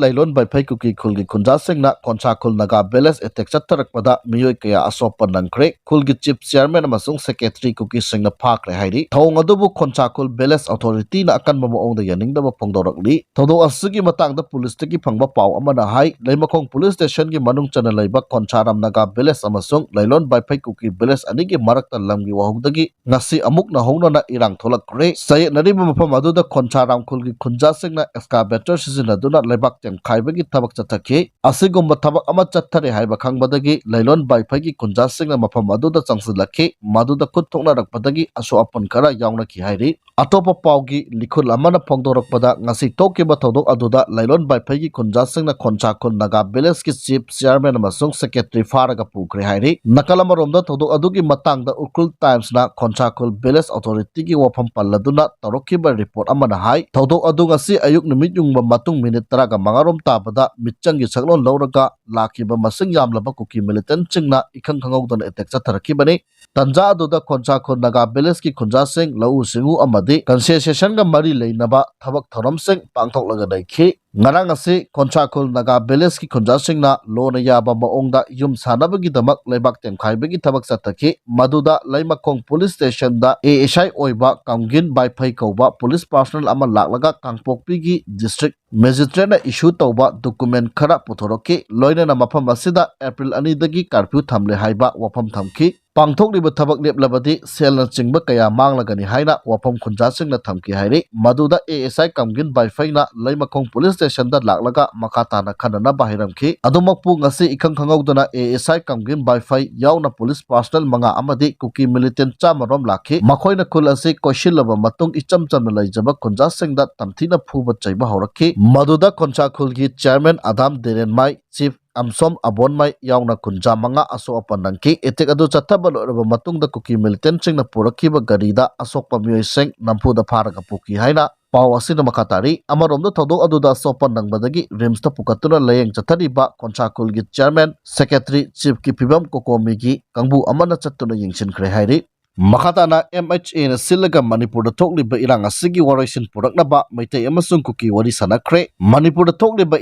ꯂꯩꯂꯣꯟ ꯕꯥꯏꯐꯩ ꯀꯨꯀꯤ ꯈꯨꯜꯒꯤ ꯈꯨꯟꯖꯥꯁꯤꯡꯅ ꯈꯣꯟꯁꯥ ꯈꯨꯜ ꯅꯥꯒꯥ ꯚꯤꯂꯦꯖ ꯑꯦꯇꯦꯛ ꯆꯠꯊꯔꯛꯄꯗ ꯃꯤꯑꯣꯏ ꯀꯌꯥ ꯑꯁꯣꯛ ꯑꯄꯟ ꯅꯪꯈ꯭ꯔꯦ꯫ ꯈꯨꯜꯒꯤ ꯆꯤꯐ ꯆꯤꯌꯥꯔꯃꯦꯟ ꯑꯃꯁꯨꯡ ꯁꯦꯀ꯭ꯔꯦꯇꯔꯤ ꯀꯨꯀꯤꯁꯤꯡꯅ ꯐꯥꯈ꯭ꯔꯦ ꯍꯥꯏꯔꯤ꯫ ꯊꯧꯑꯣꯡ ꯑꯗꯨꯕꯨ ꯈꯣꯟꯁꯥ ꯈꯨꯜ ꯚꯤꯂꯦꯖ ꯑꯣꯊꯣꯔꯤꯇꯤꯅ ꯑꯀꯟꯕ ꯃꯑꯣꯡꯗ ꯌꯥꯅꯤꯡꯗꯕ ꯐꯣꯡꯗꯣꯔꯛꯂꯤ꯫ ꯊꯧꯗꯣꯛ ꯑꯁꯤꯒꯤ ꯃꯇꯥꯡꯗ ꯄꯨꯂꯤꯁꯇꯒꯤ ꯐꯪꯕ ꯄꯥꯎ ꯑꯃꯅ ꯍꯥꯏ, ꯂꯩꯃꯈꯣꯡ ꯄꯨꯂꯤꯁ ꯁ꯭ꯇꯦꯁꯟꯒꯤ ꯃꯅꯨꯡ ꯆꯟꯅ ꯂꯩꯕ ꯈꯣꯟꯁꯥꯔꯥꯝ ꯅꯥꯒꯥ ꯚꯤꯂꯦꯖ ꯑꯃꯁꯨꯡ ꯂꯩꯂꯣꯟ ꯕꯥꯏꯐꯩ ꯀꯨꯀꯤ ꯚꯤꯂꯦꯖ ꯑꯅꯤꯒꯤ ꯃꯔꯛꯇ ꯂꯝꯒꯤ ꯋꯥꯍꯧꯗꯒꯤ ꯉꯁꯤ ꯑꯃꯨꯛ ꯅꯧꯍꯧꯅꯅ ꯏꯔꯥꯡ ꯊꯣꯛꯂꯛꯈ꯭ꯔꯦ꯫ ꯆꯌꯦꯠꯅꯔꯤꯕ ꯃꯐꯝ ꯑꯗꯨꯗ ꯈꯣꯟꯁꯥꯔꯥꯝ ꯈꯨꯜꯒꯤ ꯈꯨꯟꯖꯥꯁꯤꯡꯅ ꯑꯦꯛꯁꯀꯥꯚꯦꯇꯔ ꯁꯤꯖꯤꯟꯅꯗꯨꯅ ꯂꯩꯕꯥꯛ ꯇꯦꯝꯈꯥꯏꯕꯒꯤ ꯊꯕꯛ ꯆꯠꯊꯈꯤ꯫ ꯑꯁꯤꯒꯨꯝꯕ ꯊꯕꯛ ꯑꯃ ꯆꯠꯊꯔꯦ ꯍꯥꯏꯕ ꯈꯪꯕꯗꯒꯤ ꯂꯩꯂꯣꯟ ꯕꯥꯏꯐꯩꯒꯤ ꯈꯨꯟꯖꯥꯁꯤꯡꯅ ꯃꯐꯝ ꯑꯗꯨꯗ ꯆꯪꯁꯤꯜꯂꯛꯈꯤ꯫ ꯃꯗꯨꯗ ꯈꯨꯠ ꯊꯣꯛꯅꯔꯛꯄꯗꯒꯤ ꯑꯁꯣꯛ ꯑꯄꯟ ꯈꯔ ꯌꯥꯎꯅꯈꯤ ꯍꯥꯏꯔꯤ꯫ ꯑꯇꯣꯞꯄ ꯄꯥꯎꯒꯤ ꯂꯤꯈꯨꯜ ꯑꯃꯅ ꯐꯣꯡꯗꯣꯔꯛꯄꯗ, ꯉꯁꯤ ꯊꯣꯛꯈꯤꯕ ꯊꯧꯗꯣꯛ ꯑꯗꯨꯗ ꯂꯩꯂꯣꯟ ꯕꯥꯏꯐꯩꯒꯤ ꯈꯨꯟꯖꯥꯁꯤꯡꯅ ꯈꯣꯟꯁꯥ ꯈꯨꯜ ꯅꯥꯒꯥ ꯚꯤꯂꯦꯖꯀꯤ ꯆꯤꯐ ꯆꯤꯌꯥꯔꯃꯦꯟ ꯑꯃꯁꯨꯡ ꯁꯦꯀ꯭ꯔꯦꯇꯔꯤ ꯐꯥꯔꯒ ꯄꯨꯈ꯭ꯔꯦ ꯍꯥꯏꯔꯤ꯫ ꯅꯥꯀꯜ ꯑꯃꯔꯣꯝꯗ ꯊꯧꯗꯣꯛ ꯑꯗꯨꯒꯤ ꯃꯇꯥꯡꯗ ꯎꯈ꯭ꯔꯨꯜ ꯇꯥꯏꯝꯁꯅ ꯈꯣꯟꯁꯥ ꯈꯨꯜ ꯚꯤꯂꯦꯖ ꯑꯣꯊꯣꯔꯤꯇꯤꯒꯤ ꯋꯥꯐꯝ ꯄꯜꯂꯗꯨꯅ ꯇꯧꯔꯛꯈꯤꯕ ꯔꯤꯄꯣꯔꯠ ꯑꯃꯅ ꯍꯥꯏ, ꯊꯧꯗꯣꯛ ꯑꯗꯨ ꯉꯁꯤ ꯑꯌꯨꯛ ꯅꯨꯃꯤꯠ ꯌꯨꯡꯕ ꯃꯇꯨꯡ ꯃꯤꯅꯤꯠ ꯇꯔꯥꯒ ꯃꯉꯥ ꯔꯣꯝ ꯇꯥꯕꯗ ꯃꯤꯆꯪꯒꯤ ꯁꯛꯂꯣꯟ ꯂꯧꯔꯒ ꯂꯥꯛꯈꯤꯕ ꯃꯁꯤꯡ ꯌꯥꯝꯂꯕ ꯀꯨꯀꯤ militantꯁꯤꯡꯅ ꯏꯈꯪ ꯈꯪꯍꯧꯗꯅ attack ꯆꯠꯊꯔꯛꯈꯤꯕꯅꯤ꯫ ꯇꯟꯖꯥ ꯑꯗꯨꯗ ꯈꯣꯟꯁꯥꯈꯨꯜ ꯅꯥꯒꯥ villageꯀꯤ ꯈꯨꯟꯖꯥꯁꯤꯡ, ꯂꯧꯎ ꯁꯤꯡꯎ ꯑꯃꯗꯤ conservationꯒ ꯃꯔꯤ ꯂꯩꯅꯕ ꯊꯕꯛ ꯊꯧꯔꯝꯁꯤꯡ ꯄꯥꯡꯊꯣꯛꯂꯒ ꯂꯩꯈꯤ꯫ ꯉꯔꯥꯡ ꯑꯁꯤ ꯈꯣꯟꯁꯥꯈꯨꯜ ꯅꯥꯒꯥ villageꯀꯤ ꯈꯨꯟꯖꯥꯁꯤꯡꯅ ꯂꯣꯅ ꯌꯥꯕ ꯃꯑꯣꯡꯗ ꯌꯨꯝ ꯁꯥꯅꯕꯒꯤꯗꯃꯛ ꯂꯩꯕꯥꯛ ꯇꯦꯝꯈꯥꯏꯕꯒꯤ ꯊꯕꯛ ꯆꯠꯊꯈꯤ꯫ ꯃꯗꯨꯗ ꯂꯩꯃꯈꯣꯡ police stationꯗ ASI ꯑꯣꯏꯕ ꯀꯝꯒꯤꯟ ꯕꯥꯏꯐꯩ ꯀꯧꯕ police personnel ꯑꯃ ꯂꯥꯛꯂꯒ ꯀꯥꯡꯄꯣꯛꯄꯤꯒꯤ district magistrateꯅ issue ꯇꯧꯕ document ꯈꯔ ꯄꯨꯊꯣꯔꯛꯈꯤ꯫ ꯂꯣꯏꯅꯅ ꯃꯐꯝ ꯑꯁꯤꯗ April ꯑꯅꯤꯗꯒꯤ curfew ꯊꯝꯂꯦ ꯍꯥꯏꯕ ꯋꯥꯐꯝ ꯊꯝꯈꯤ꯫ ꯄꯥꯡꯊꯣꯛꯂꯤꯕ ꯊꯕꯛ ꯂꯦꯞꯂꯕꯗꯤ ꯁꯦꯜꯅꯆꯤꯡꯕ ꯀꯌꯥ ꯃꯥꯡꯂꯒꯅꯤ ꯍꯥꯏꯅ ꯋꯥꯐꯝ ꯈꯨꯟꯖꯥꯁꯤꯡꯅ ꯊꯝꯈꯤ ꯍꯥꯏꯔꯤ꯫ ꯃꯗꯨꯗ ASI ꯀꯝꯒꯤꯟ ꯕꯥꯏꯐꯩꯅ ꯂꯩꯃꯈꯣꯡ police stationꯗ ꯂꯥꯛꯂꯒ ꯃꯈꯥ ꯇꯥꯅ ꯈꯟꯅꯅꯕ ꯍꯥꯏꯔꯝꯈꯤ꯫ ꯑꯗꯨꯃꯛꯄꯨ ꯉꯁꯤ ꯏꯈꯪ ꯈꯪꯍꯧꯗꯅ ASI ꯀꯝꯒꯤꯟ ꯕꯥꯏꯐꯩ ꯌꯥꯎꯅ police personnel ꯃꯉꯥ ꯑꯃꯗꯤ ꯀꯨꯀꯤ militant ꯆꯥꯝꯃ ꯔꯣꯝ ꯂꯥꯛꯈꯤ꯫ ꯃꯈꯣꯏꯅ ꯈꯨꯜ ꯑꯁꯤ ꯀꯣꯏꯁꯤꯜꯂꯕ ꯃꯇꯨꯡ ꯏꯆꯝ ꯆꯝꯅ ꯂꯩꯖꯕ ꯈꯨꯟꯖꯥꯁꯤꯡꯗ ꯇꯝꯊꯤꯅ ꯐꯨꯕ ꯆꯩꯕ ꯍꯧꯔꯛꯈꯤ꯫ ꯃꯗꯨꯗ ꯈꯣꯟꯁꯥꯈꯨꯜꯒꯤ chairman ꯑꯗꯥꯝ ꯗꯦꯔꯦꯟꯃꯥꯏ, chief ꯑꯝꯁꯣꯝ ꯑꯕꯣꯟꯃꯩ ꯌꯥꯎꯅ ꯈꯨꯟꯖꯥ ꯃꯉꯥ ꯑꯁꯣꯛ ꯑꯄꯟ ꯅꯪꯈꯤ꯫ Attack ꯑꯗꯨ ꯆꯠꯊꯕ ꯂꯣꯏꯔꯕ ꯃꯇꯨꯡꯗ ꯀꯨꯀꯤ militantꯁꯤꯡꯅ ꯄꯨꯔꯛꯈꯤꯕ ꯒꯥꯔꯤꯗ ꯑꯁꯣꯛꯄ ꯃꯤꯑꯣꯏꯁꯤꯡ ꯅꯝꯐꯨꯗ ꯐꯥꯔꯒ ꯄꯨꯈꯤ ꯍꯥꯏꯅ ꯄꯥꯎ ꯑꯁꯤꯅ ꯃꯈꯥ ꯇꯥꯔꯤ꯫ ꯑꯃꯔꯣꯝꯗ ꯊꯧꯗꯣꯛ ꯑꯗꯨꯗ ꯑꯁꯣꯛ ꯑꯄꯟ ꯅꯪꯕꯗꯒꯤ RIMSꯇ ꯄꯨꯈꯠꯇꯨꯅ ꯂꯥꯌꯦꯡ ꯆꯠꯊꯔꯤꯕ ꯈꯣꯟꯁꯥꯈꯨꯜꯒꯤ chairman, secretary, chiefꯀꯤ ꯐꯤꯕꯝ ꯀꯣꯀꯣꯃꯤꯒꯤ ꯀꯥꯡꯕꯨ ꯑꯃꯅ ꯆꯠꯇꯨꯅ ꯌꯦꯡꯁꯤꯟꯈ꯭ꯔꯦ ꯍꯥꯏꯔꯤ꯫ ꯃꯈꯥ ꯇꯥꯅ MHAꯅ ꯁꯤꯜꯂꯒ ꯃꯅꯤꯄꯨꯔꯗ ꯊꯣꯛꯂꯤꯕ ꯏꯔꯥꯡ ꯑꯁꯤꯒꯤ ꯋꯥꯔꯣꯏꯁꯤꯟ ꯄꯨꯔꯛꯅꯕ ꯃꯩꯇꯩ ꯑꯃꯁꯨꯡ ꯀꯨꯀꯤ ꯋꯥꯔꯤ ꯁꯥꯟꯅꯈ꯭ꯔꯦ꯫ ꯃꯅꯤꯄꯨꯔꯗ ꯊꯣꯛꯂꯤꯕ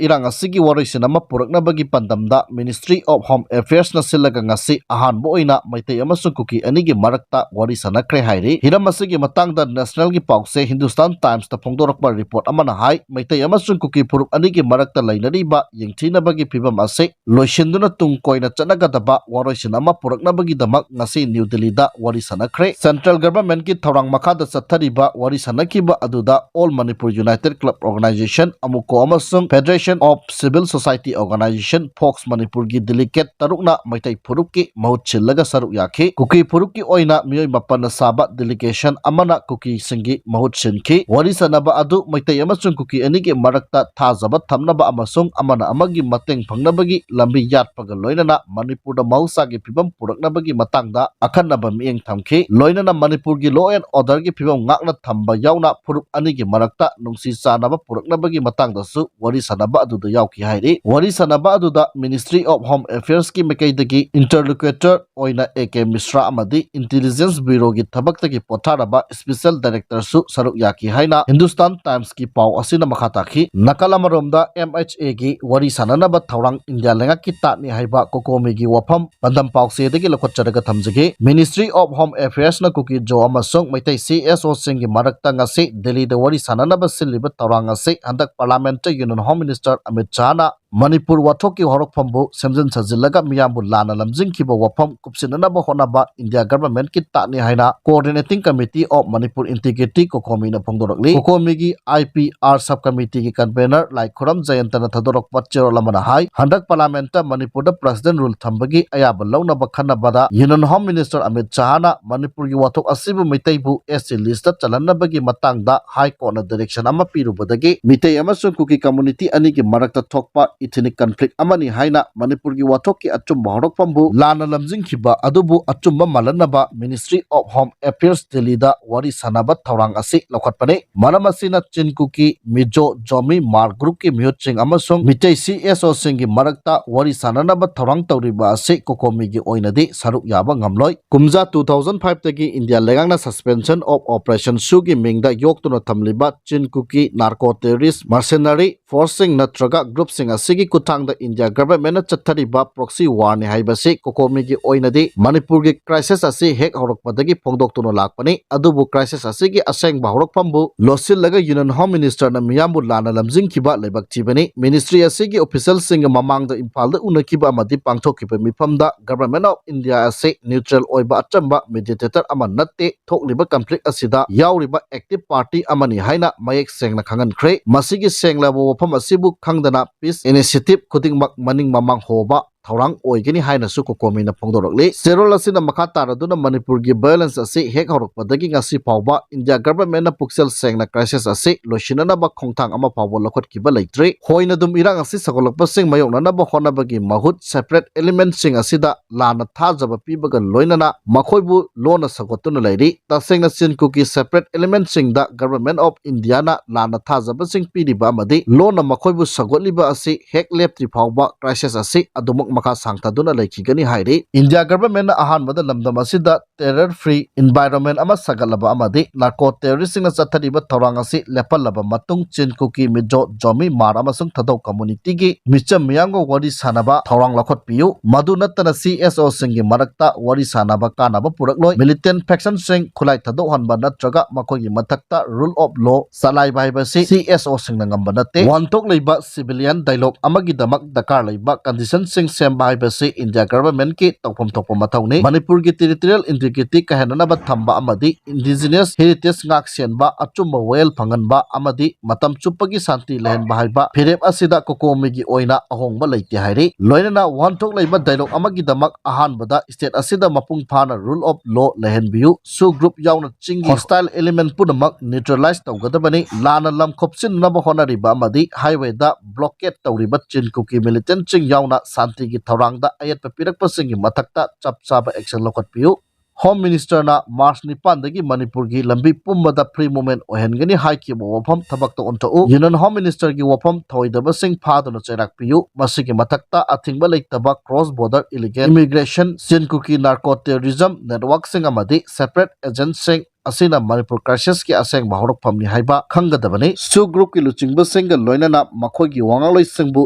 ꯏꯔꯥꯡ ꯑꯁꯤꯒꯤ ꯋꯥꯔꯣꯏꯁꯤꯟ ꯑꯃ ꯄꯨꯔꯛꯅꯕꯒꯤ ꯄꯥꯟꯗꯝꯗ Ministry of Home Affairsꯅ ꯁꯤꯜꯂꯒ ꯉꯁꯤ ꯑꯍꯥꯟꯕ ꯑꯣꯏꯅ ꯃꯩꯇꯩ ꯑꯃꯁꯨꯡ ꯀꯨꯀꯤ ꯑꯅꯤꯒꯤ ꯃꯔꯛꯇ ꯋꯥꯔꯤ ꯁꯥꯟꯅꯈ꯭ꯔꯦ ꯍꯥꯏꯔꯤ꯫ ꯍꯤꯔꯝ ꯑꯁꯤꯒꯤ ꯃꯇꯥꯡꯗ Nationalꯒꯤ ꯄꯥꯎꯆꯦ Hindustan Timesꯇ ꯐꯣꯡꯗꯣꯔꯛꯄ report ꯑꯃꯅ ꯍꯥꯏ, ꯃꯩꯇꯩ ꯑꯃꯁꯨꯡ ꯀꯨꯀꯤ ꯐꯨꯔꯨꯞ ꯑꯅꯤꯒꯤ ꯃꯔꯛꯇ ꯂꯩꯅꯔꯤꯕ ꯌꯦꯡꯊꯤꯅꯕꯒꯤ ꯐꯤꯕꯝ ꯑꯁꯤ ꯂꯣꯏꯁꯤꯟꯗꯨꯅ ꯇꯨꯡ ꯀꯣꯏꯅ ꯆꯠꯅꯒꯗꯕ ꯋꯥꯔꯣꯏꯁꯤꯟ ꯑꯃ ꯄꯨꯔꯛꯅꯕꯒꯤꯗꯃꯛ ꯉꯁꯤ ꯅ꯭ꯌꯨ ꯗꯤꯜꯂꯤꯗ ꯋꯥꯔꯤ ꯁꯥꯟꯅꯈ꯭ꯔꯦ꯫ Central Governmentꯀꯤ ꯊꯧꯔꯥꯡ ꯃꯈꯥꯗ ꯆꯠꯊꯔꯤꯕ ꯋꯥꯔꯤ ꯁꯥꯟꯅꯈꯤꯕ ꯑꯗꯨꯗ All Manipur United Club Organization, AMUCO, ꯑꯃꯁꯨꯡ Federation of Civil Society Organization, FOCS, ꯃꯅꯤꯄꯨꯔꯒꯤ delegate ꯇꯔꯨꯛꯅ ꯃꯩꯇꯩ ꯐꯨꯔꯨꯞꯀꯤ ꯃꯍꯨꯠ ꯁꯤꯜꯂꯒ ꯁꯔꯨꯛ ꯌꯥꯈꯤ꯫ ꯀꯨꯀꯤ ꯐꯨꯔꯨꯞꯀꯤ ꯑꯣꯏꯅ ꯃꯤꯑꯣꯏ ꯃꯥꯄꯟꯅ ꯁꯥꯕ delegation ꯑꯃꯅ ꯀꯨꯀꯤꯁꯤꯡꯒꯤ ꯃꯍꯨꯠ ꯁꯤꯟꯈꯤ꯫ ꯋꯥꯔꯤ ꯁꯥꯟꯅꯕ ꯑꯗꯨ ꯃꯩꯇꯩ ꯑꯃꯁꯨꯡ ꯀꯨꯀꯤ ꯑꯅꯤꯒꯤ ꯃꯔꯛꯇ ꯊꯥꯖꯕ ꯊꯝꯅꯕ ꯑꯃꯁꯨꯡ ꯑꯃꯅ ꯑꯃꯒꯤ ꯃꯇꯦꯡ ꯐꯪꯅꯕꯒꯤ ꯂꯝꯕꯤ ꯌꯥꯠꯄꯒ ꯂꯣꯏꯅꯅ ꯃꯅꯤꯄꯨꯔꯗ ꯃꯍꯧꯁꯥꯒꯤ ꯐꯤꯕꯝ ꯄꯨꯔꯛꯅꯕꯒꯤ ꯃꯇꯥꯡꯗ ꯑꯈꯟꯅꯕ ꯃꯤꯠꯌꯦꯡ ꯊꯝꯈꯤ꯫ ꯇꯧꯈꯤ꯫ ꯂꯣꯏꯅꯅ ꯃꯅꯤꯄꯨꯔꯒꯤ law and orderꯒꯤ ꯐꯤꯕꯝ ꯉꯥꯛꯅ ꯊꯝꯕ ꯌꯥꯎꯅ ꯐꯨꯔꯨꯞ ꯑꯅꯤꯒꯤ ꯃꯔꯛꯇ ꯅꯨꯡꯁꯤ ꯆꯥꯟꯅꯕ ꯄꯨꯔꯛꯅꯕꯒꯤ ꯃꯇꯥꯡꯗꯁꯨ ꯋꯥꯔꯤ ꯁꯥꯟꯅꯕ ꯑꯗꯨꯗ ꯌꯥꯎꯈꯤ ꯍꯥꯏꯔꯤ꯫ ꯋꯥꯔꯤ ꯁꯥꯟꯅꯕ ꯑꯗꯨꯗ Ministry of Home Affairsꯀꯤ ꯃꯥꯏꯀꯩꯗꯒꯤ interlocutor ꯑꯣꯏꯅ A K ꯃꯤꯁ꯭ꯔꯥ ꯑꯃꯗꯤ Intelligence Bureauꯒꯤ ꯊꯕꯛꯇꯒꯤ ꯄꯣꯊꯥꯔꯕ special directorꯁꯨ ꯁꯔꯨꯛ ꯌꯥꯈꯤ ꯍꯥꯏꯅ Hindustan Timesꯀꯤ ꯄꯥꯎ ꯑꯁꯤꯅ ꯃꯈꯥ ꯇꯥꯈꯤ꯫ ꯅꯥꯀꯜ ꯑꯃꯔꯣꯝꯗ MHAꯒꯤ ꯋꯥꯔꯤ ꯁꯥꯟꯅꯅꯕ ꯊꯧꯔꯥꯡ ꯏꯟꯗꯤꯌꯥ ꯂꯩꯉꯥꯛꯀꯤ ꯇꯥꯠꯅꯤ ꯍꯥꯏꯕ ꯀꯣꯀꯣꯃꯤꯒꯤ ꯋꯥꯐꯝ ꯄꯥꯟꯗꯝ ꯄꯥꯎꯆꯦꯗꯒꯤ ꯂꯧꯈꯠꯆꯔꯒ ꯊꯝꯖꯒꯦ꯫ Ministry of Home Affairsꯅ ꯀꯨꯀꯤ ꯖꯣ ꯑꯃꯁꯨꯡ ꯃꯩꯇꯩ CSOꯁꯤꯡꯒꯤ ꯃꯔꯛꯇ ꯉꯁꯤ ꯗꯦꯜꯂꯤꯗ ꯋꯥꯔꯤ ꯁꯥꯟꯅꯅꯕ ꯁꯤꯜꯂꯤꯕ ꯊꯧꯔꯥꯡ ꯑꯁꯤ ꯍꯟꯗꯛ Parliamentꯇ Union Home Minister Amit ꯁꯍꯥꯅ Manipur ꯋꯥꯊꯣꯛꯀꯤ ꯍꯧꯔꯛꯐꯝꯕꯨ ꯁꯦꯝꯖꯤꯟ ꯁꯥꯖꯤꯜꯂꯒ ꯃꯤꯌꯥꯝꯕꯨ ꯂꯥꯟꯅ ꯂꯝꯖꯤꯡꯈꯤꯕ ꯋꯥꯐꯝ ꯀꯨꯞꯁꯤꯟꯅꯅꯕ ꯍꯣꯠꯅꯕ ꯏꯟꯗꯤꯌꯥ ꯒꯚꯔꯟꯃꯦꯟꯠꯀꯤ ꯇꯥꯠꯅꯤ ꯍꯥꯏꯅ Coordinating Committee of Manipur Integrity ꯀꯣꯀꯣꯃꯤꯅ ꯐꯣꯡꯗꯣꯔꯛꯂꯤ꯫ ꯀꯣꯀꯣꯃꯤꯒꯤ IPR Sub Committeeꯒꯤ convener ꯂꯥꯏꯈꯨꯔꯝ ꯖꯌꯟꯇꯅ ꯊꯥꯗꯣꯔꯛꯄ ꯆꯦꯔꯣꯜ ꯑꯃꯅ ꯍꯥꯏ, ꯍꯟꯗꯛ Parliamentꯇ ꯃꯅꯤꯄꯨꯔꯗ President Rule ꯊꯝꯕꯒꯤ ꯑꯌꯥꯕ ꯂꯧꯅꯕ ꯈꯟꯅꯕꯗ Union Home Minister ꯑꯃꯤꯠ ꯁꯍꯥꯅ ꯃꯅꯤꯄꯨꯔꯒꯤ ꯋꯥꯊꯣꯛ ꯑꯁꯤꯕꯨ ꯃꯤꯇꯩꯕꯨ ST listꯇ ꯆꯜꯍꯟꯅꯕꯒꯤ ꯃꯇꯥꯡꯗ High Courtꯅ direction ꯑꯃ ꯄꯤꯔꯨꯕꯗꯒꯤ ꯃꯤꯇꯩ ꯑꯃꯁꯨꯡ ꯀꯨꯀꯤ community ꯑꯅꯤꯒꯤ ꯃꯔꯛꯇ ꯊꯣꯛꯄ ethnic conflict ꯑꯃꯅꯤ ꯍꯥꯏꯅ ꯃꯅꯤꯄꯨꯔꯒꯤ ꯋꯥꯊꯣꯛꯀꯤ ꯑꯆꯨꯝꯕ ꯍꯧꯔꯛꯐꯝꯕꯨ ꯂꯥꯟꯅ ꯂꯝꯖꯤꯡꯈꯤꯕ ꯑꯗꯨꯕꯨ ꯑꯆꯨꯝꯕ ꯃꯥꯜꯍꯟꯅꯕ Ministry of Home Affairs ꯗꯦꯜꯂꯤꯗ ꯋꯥꯔꯤ ꯁꯥꯟꯅꯕ ꯊꯧꯔꯥꯡ ꯑꯁꯤ ꯂꯧꯈꯠꯄꯅꯤ꯫ ꯃꯔꯝ ꯑꯁꯤꯅ ꯆꯤꯟ ꯀꯨꯀꯤ, ꯃꯤꯖꯣ, ꯖꯣꯃꯤ, ꯃꯥꯔ groupꯀꯤ ꯃꯤꯍꯨꯠꯁꯤꯡ ꯑꯃꯁꯨꯡ ꯃꯤꯇꯩ CSOꯁꯤꯡꯒꯤ ꯃꯔꯛꯇ ꯋꯥꯔꯤ ꯁꯥꯟꯅꯅꯕ ꯊꯧꯔꯥꯡ ꯇꯧꯔꯤꯕ ꯑꯁꯤ ꯀꯣꯀꯣꯃꯤꯒꯤ ꯑꯣꯏꯅꯗꯤ ꯁꯔꯨꯛ ꯌꯥꯕ ꯉꯝꯂꯣꯏ꯫ ꯀꯨꯝꯖꯥ two thousand fiveꯇꯒꯤ ꯏꯟꯗꯤꯌꯥ ꯂꯩꯉꯥꯛꯅ Suspension of Operation ꯁꯨꯒꯤ ꯃꯤꯡꯗ ꯌꯣꯛꯇꯨꯅ ꯊꯝꯂꯤꯕ ꯆꯤꯟ ꯀꯨꯀꯤ narco terrorist mercenary forceꯁꯤꯡ ꯅꯠꯇ꯭ꯔꯒ groupꯁꯤꯡ ꯑꯁꯤꯒꯤ ꯈꯨꯠꯊꯥꯡꯗ ꯏꯟꯗꯤꯌꯥ ꯒꯚꯔꯟꯃꯦꯟꯠꯅ ꯆꯠꯊꯔꯤꯕ proxy warꯅꯤ ꯍꯥꯏꯕꯁꯤ ꯀꯣꯀꯣꯃꯤꯒꯤ ꯑꯣꯏꯅꯗꯤ ꯃꯅꯤꯄꯨꯔꯒꯤ crisis ꯑꯁꯤ ꯍꯦꯛ ꯍꯧꯔꯛꯄꯗꯒꯤ ꯐꯣꯡꯗꯣꯛꯇꯨꯅ ꯂꯥꯛꯄꯅꯤ꯫ ꯑꯗꯨꯕꯨ crisis ꯑꯁꯤꯒꯤ ꯑꯁꯦꯡꯕ ꯍꯧꯔꯛꯐꯝꯕꯨ ꯂꯣꯠꯁꯤꯜꯂꯒ Union Home Ministerꯅ ꯃꯤꯌꯥꯝꯕꯨ ꯂꯥꯟꯅ ꯂꯝꯖꯤꯡꯈꯤꯕ ꯂꯥꯏꯕꯛ ꯊꯤꯕꯅꯤ꯫ Ministry ꯑꯁꯤꯒꯤ officialꯁꯤꯡꯒ ꯃꯃꯥꯡꯗ ꯏꯝꯐꯥꯜꯗ ꯎꯅꯈꯤꯕ ꯑꯃꯗꯤ ꯄꯥꯡꯊꯣꯛꯈꯤꯕ ꯃꯤꯐꯝꯗ Government of India ꯑꯁꯤ neutral ꯑꯣꯏꯕ ꯑꯆꯝꯕ mediator ꯑꯃ ꯅꯠꯇꯦ, ꯊꯣꯛꯂꯤꯕ conflict ꯑꯁꯤꯗ ꯌꯥꯎꯔꯤꯕ active party ꯑꯃꯅꯤ ꯍꯥꯏꯅ ꯃꯌꯦꯛ ꯁꯦꯡꯅ ꯈꯪꯍꯟꯈ꯭ꯔꯦ꯫ ꯃꯁꯤꯒꯤ ꯁꯦꯡꯂꯕ ꯋꯥꯐꯝ ꯑꯁꯤꯕꯨ ꯈꯪꯗꯅ peace initiative ꯈꯨꯗꯤꯡꯃꯛ ꯃꯅꯤꯡ ꯃꯃꯥꯡ ꯍꯣꯕ ꯊꯧꯔꯥꯡ ꯑꯣꯏꯒꯅꯤ ꯍꯥꯏꯅꯁꯨ ꯀꯣꯀꯣꯃꯤꯅ ꯐꯣꯡꯗꯣꯔꯛꯂꯤ꯫ ꯆꯦꯔꯣꯜ ꯑꯁꯤꯅ ꯃꯈꯥ ꯇꯥꯔꯗꯨꯅ ꯃꯅꯤꯄꯨꯔꯒꯤ violence ꯑꯁꯤ ꯍꯦꯛ ꯍꯧꯔꯛꯄꯗꯒꯤ ꯉꯁꯤ ꯐꯥꯎꯕ ꯏꯟꯗꯤꯌꯥ government ꯅ ꯄꯨꯛꯆꯦꯜ ꯁꯦꯡꯅ crisis ꯑꯁꯤ ꯂꯣꯏꯁꯤꯟꯅꯅꯕ ꯈꯣꯡꯊꯥꯡ ꯑꯃ ꯐꯥꯎꯕ ꯂꯧꯈꯠꯈꯤꯕ ꯂꯩꯇ꯭ꯔꯤ꯫ ꯍꯣꯏꯅꯗꯨꯝ ꯏꯔꯥꯡ ꯑꯁꯤ ꯁꯧꯒꯠꯂꯛꯄꯁꯤꯡ ꯃꯥꯌꯣꯛꯅꯅꯕ ꯍꯣꯠꯅꯕꯒꯤ ꯃꯍꯨꯠ separate element ꯁꯤꯡ ꯑꯁꯤꯗ ꯂꯥꯟꯅ ꯊꯥꯖꯕ ꯄꯤꯕꯒ ꯂꯣꯏꯅꯅ ꯃꯈꯣꯏꯕꯨ ꯂꯣꯟꯅ ꯁꯧꯒꯠꯇꯨꯅ ꯂꯩꯔꯤ꯫ ꯇꯁꯦꯡꯅ ꯆꯤꯟ ꯀꯨꯀꯤ separate element ꯁꯤꯡꯗ Government of India ꯅ ꯂꯥꯟꯅ ꯊꯥꯖꯕꯁꯤꯡ ꯄꯤꯔꯤꯕ ꯑꯃꯗꯤ ꯂꯣꯟꯅ ꯃꯈꯣꯏꯕꯨ ꯁꯧꯒꯠꯂꯤꯕ ꯑꯁꯤ ꯍꯦꯛ ꯂꯦꯞꯇ꯭ꯔꯤ ꯐꯥꯎꯕ crisis ꯑꯁꯤ ꯑꯗꯨꯃꯛ ꯃꯈꯥ ꯁꯥꯡꯊꯗꯨꯅ ꯂꯩꯈꯤꯒꯅꯤ ꯍꯥꯏꯔꯤ꯫ ꯏꯟꯗꯤꯌꯥ government ꯅ ꯑꯍꯥꯟꯕꯗ ꯂꯝꯗꯝ ꯑꯁꯤꯗ terror free environment ꯑꯃ ꯁꯥꯒꯠꯂꯕ ꯑꯃꯗꯤ narco terrorist ꯁꯤꯡꯅ ꯆꯠꯊꯔꯤꯕ ꯊꯧꯔꯥꯡ ꯑꯁꯤ ꯂꯦꯞꯍꯜꯂꯕ ꯃꯇꯨꯡ, ꯆꯤꯟ ꯀꯨꯀꯤ, ꯃꯤꯖꯣ, ꯖꯣꯃꯤ, ꯃꯥꯔ ꯑꯃꯁꯨꯡ ꯊꯥꯗꯧ community ꯒꯤ ꯃꯤꯆꯝ ꯃꯤꯌꯥꯝꯒ ꯋꯥꯔꯤ ꯁꯥꯅꯕ ꯊꯧꯔꯥꯡ ꯂꯧꯈꯠꯄꯤꯌꯨ꯫ ꯃꯗꯨ ꯅꯠꯇꯅ C S O ꯁꯤꯡꯒꯤ ꯃꯔꯛꯇ ꯋꯥꯔꯤ ꯁꯥꯅꯕ ꯀꯥꯟꯅꯕ ꯄꯨꯔꯛꯂꯣꯏ꯫ Militant faction ꯁꯤꯡ ꯈꯨꯠꯂꯥꯏ ꯊꯥꯗꯣꯛꯍꯟꯕ ꯅꯠꯇ꯭ꯔꯒ ꯃꯈꯣꯏꯒꯤ ꯃꯊꯛꯇ rule of law ꯆꯂꯥꯏꯕ ꯍꯥꯏꯕꯁꯤ C S O ꯁꯤꯡꯅ ꯉꯝꯕ ꯅꯠꯇꯦ꯫ ꯋꯥꯍꯟꯊꯣꯛ ꯂꯩꯕ civilian dialogue ꯑꯃꯒꯤꯗꯃꯛ ꯗꯔꯀꯥꯔ ꯂꯩꯕ condition ꯁꯤꯡ ꯁꯦꯝꯕ ꯍꯥꯏꯕꯁꯤ ꯏꯟꯗꯤꯌꯥ government ꯀꯤ ꯇꯧꯐꯝ ꯊꯣꯛꯄ ꯃꯊꯧꯅꯤ꯫ ꯃꯅꯤꯄꯨꯔꯒꯤ territorial integrity ꯀꯥꯏꯍꯟꯅꯅꯕ ꯊꯝꯕ ꯑꯃꯗꯤ indigenous heritage ꯉꯥꯛ ꯁꯦꯟꯕ, ꯑꯆꯨꯝꯕ ꯋꯥꯌꯦꯜ ꯐꯪꯍꯟꯕ ꯑꯃꯗꯤ ꯃꯇꯝ ꯆꯨꯞꯄꯒꯤ ꯁꯥꯟꯇꯤ ꯂꯩꯍꯟꯕ ꯍꯥꯏꯕ ꯐꯤꯔꯦꯞ ꯑꯁꯤꯗ ꯀꯣꯀꯣꯃꯤꯒꯤ ꯑꯣꯏꯅ ꯑꯍꯣꯡꯕ ꯂꯩꯇꯦ ꯍꯥꯏꯔꯤ꯫ ꯂꯣꯏꯅꯅ ꯋꯥꯍꯟꯊꯣꯛ ꯂꯩꯕ dialogue ꯑꯃꯒꯤꯗꯃꯛ ꯑꯍꯥꯟꯕꯗ state ꯑꯁꯤꯗ ꯃꯄꯨꯡ ꯐꯥꯅ rule of law ꯂꯩꯍꯟꯕꯤꯌꯨ꯫ SoO group ꯌꯥꯎꯅ ꯆꯤꯡꯒꯤ hostile element ꯄꯨꯝꯅꯃꯛ neutralize ꯇꯧꯒꯗꯕꯅꯤ꯫ ꯂꯥꯟꯅ ꯂꯝ ꯈꯣꯞꯆꯤꯟꯅꯕ ꯍꯣꯠꯅꯔꯤꯕ ꯑꯃꯗꯤ highway ꯗ blockade ꯇꯧꯔꯤꯕ ꯆꯤꯟ ꯀꯨꯀꯤ militant ꯁꯤꯡ ꯌꯥꯎꯅ ꯁꯥꯟꯇꯤꯒꯤ ꯊꯧꯔꯥꯡꯗ ꯑꯌꯦꯠꯄ ꯄꯤꯔꯛꯄꯁꯤꯡꯒꯤ ꯃꯊꯛꯇ ꯆꯞ ꯆꯥꯕ action ꯂꯧꯈꯠꯄꯤꯌꯨ꯫ Home Minister ꯅ March ꯅꯤꯄꯥꯟꯗꯒꯤ ꯃꯅꯤꯄꯨꯔꯒꯤ ꯂꯝꯕꯤ ꯄꯨꯝꯕꯗ free movement ꯑꯣꯏꯍꯟꯒꯅꯤ ꯍꯥꯏꯈꯤꯕ ꯋꯥꯐꯝ ꯊꯕꯛꯇ ꯑꯣꯟꯊꯣꯛꯎ꯫ Union Home Minister ꯒꯤ ꯋꯥꯐꯝ ꯊꯧꯑꯣꯏꯗꯕꯁꯤꯡ ꯐꯥꯗꯨꯅ ꯆꯩꯔꯥꯛ ꯄꯤꯌꯨ꯫ ꯃꯁꯤꯒꯤ ꯃꯊꯛꯇ ꯑꯊꯤꯡꯕ ꯂꯩꯇꯕ cross border illegal immigration, ꯆꯤꯟ ꯀꯨꯀꯤ narco terrorism network ꯁꯤꯡ ꯑꯃꯗꯤ separate agent ꯁꯤꯡ ꯑꯁꯤꯅ ꯃꯅꯤꯄꯨꯔ crisis ꯀꯤ ꯑꯁꯦꯡꯕ ꯍꯧꯔꯛꯐꯝꯅꯤ ꯍꯥꯏꯕ ꯈꯪꯒꯗꯕꯅꯤ꯫ SoO group ꯀꯤ ꯂꯨꯆꯤꯡꯕꯁꯤꯡꯒ ꯂꯣꯏꯅꯅ ꯃꯈꯣꯏꯒꯤ ꯋꯥꯉꯥꯡꯂꯣꯏꯁꯤꯡꯕꯨ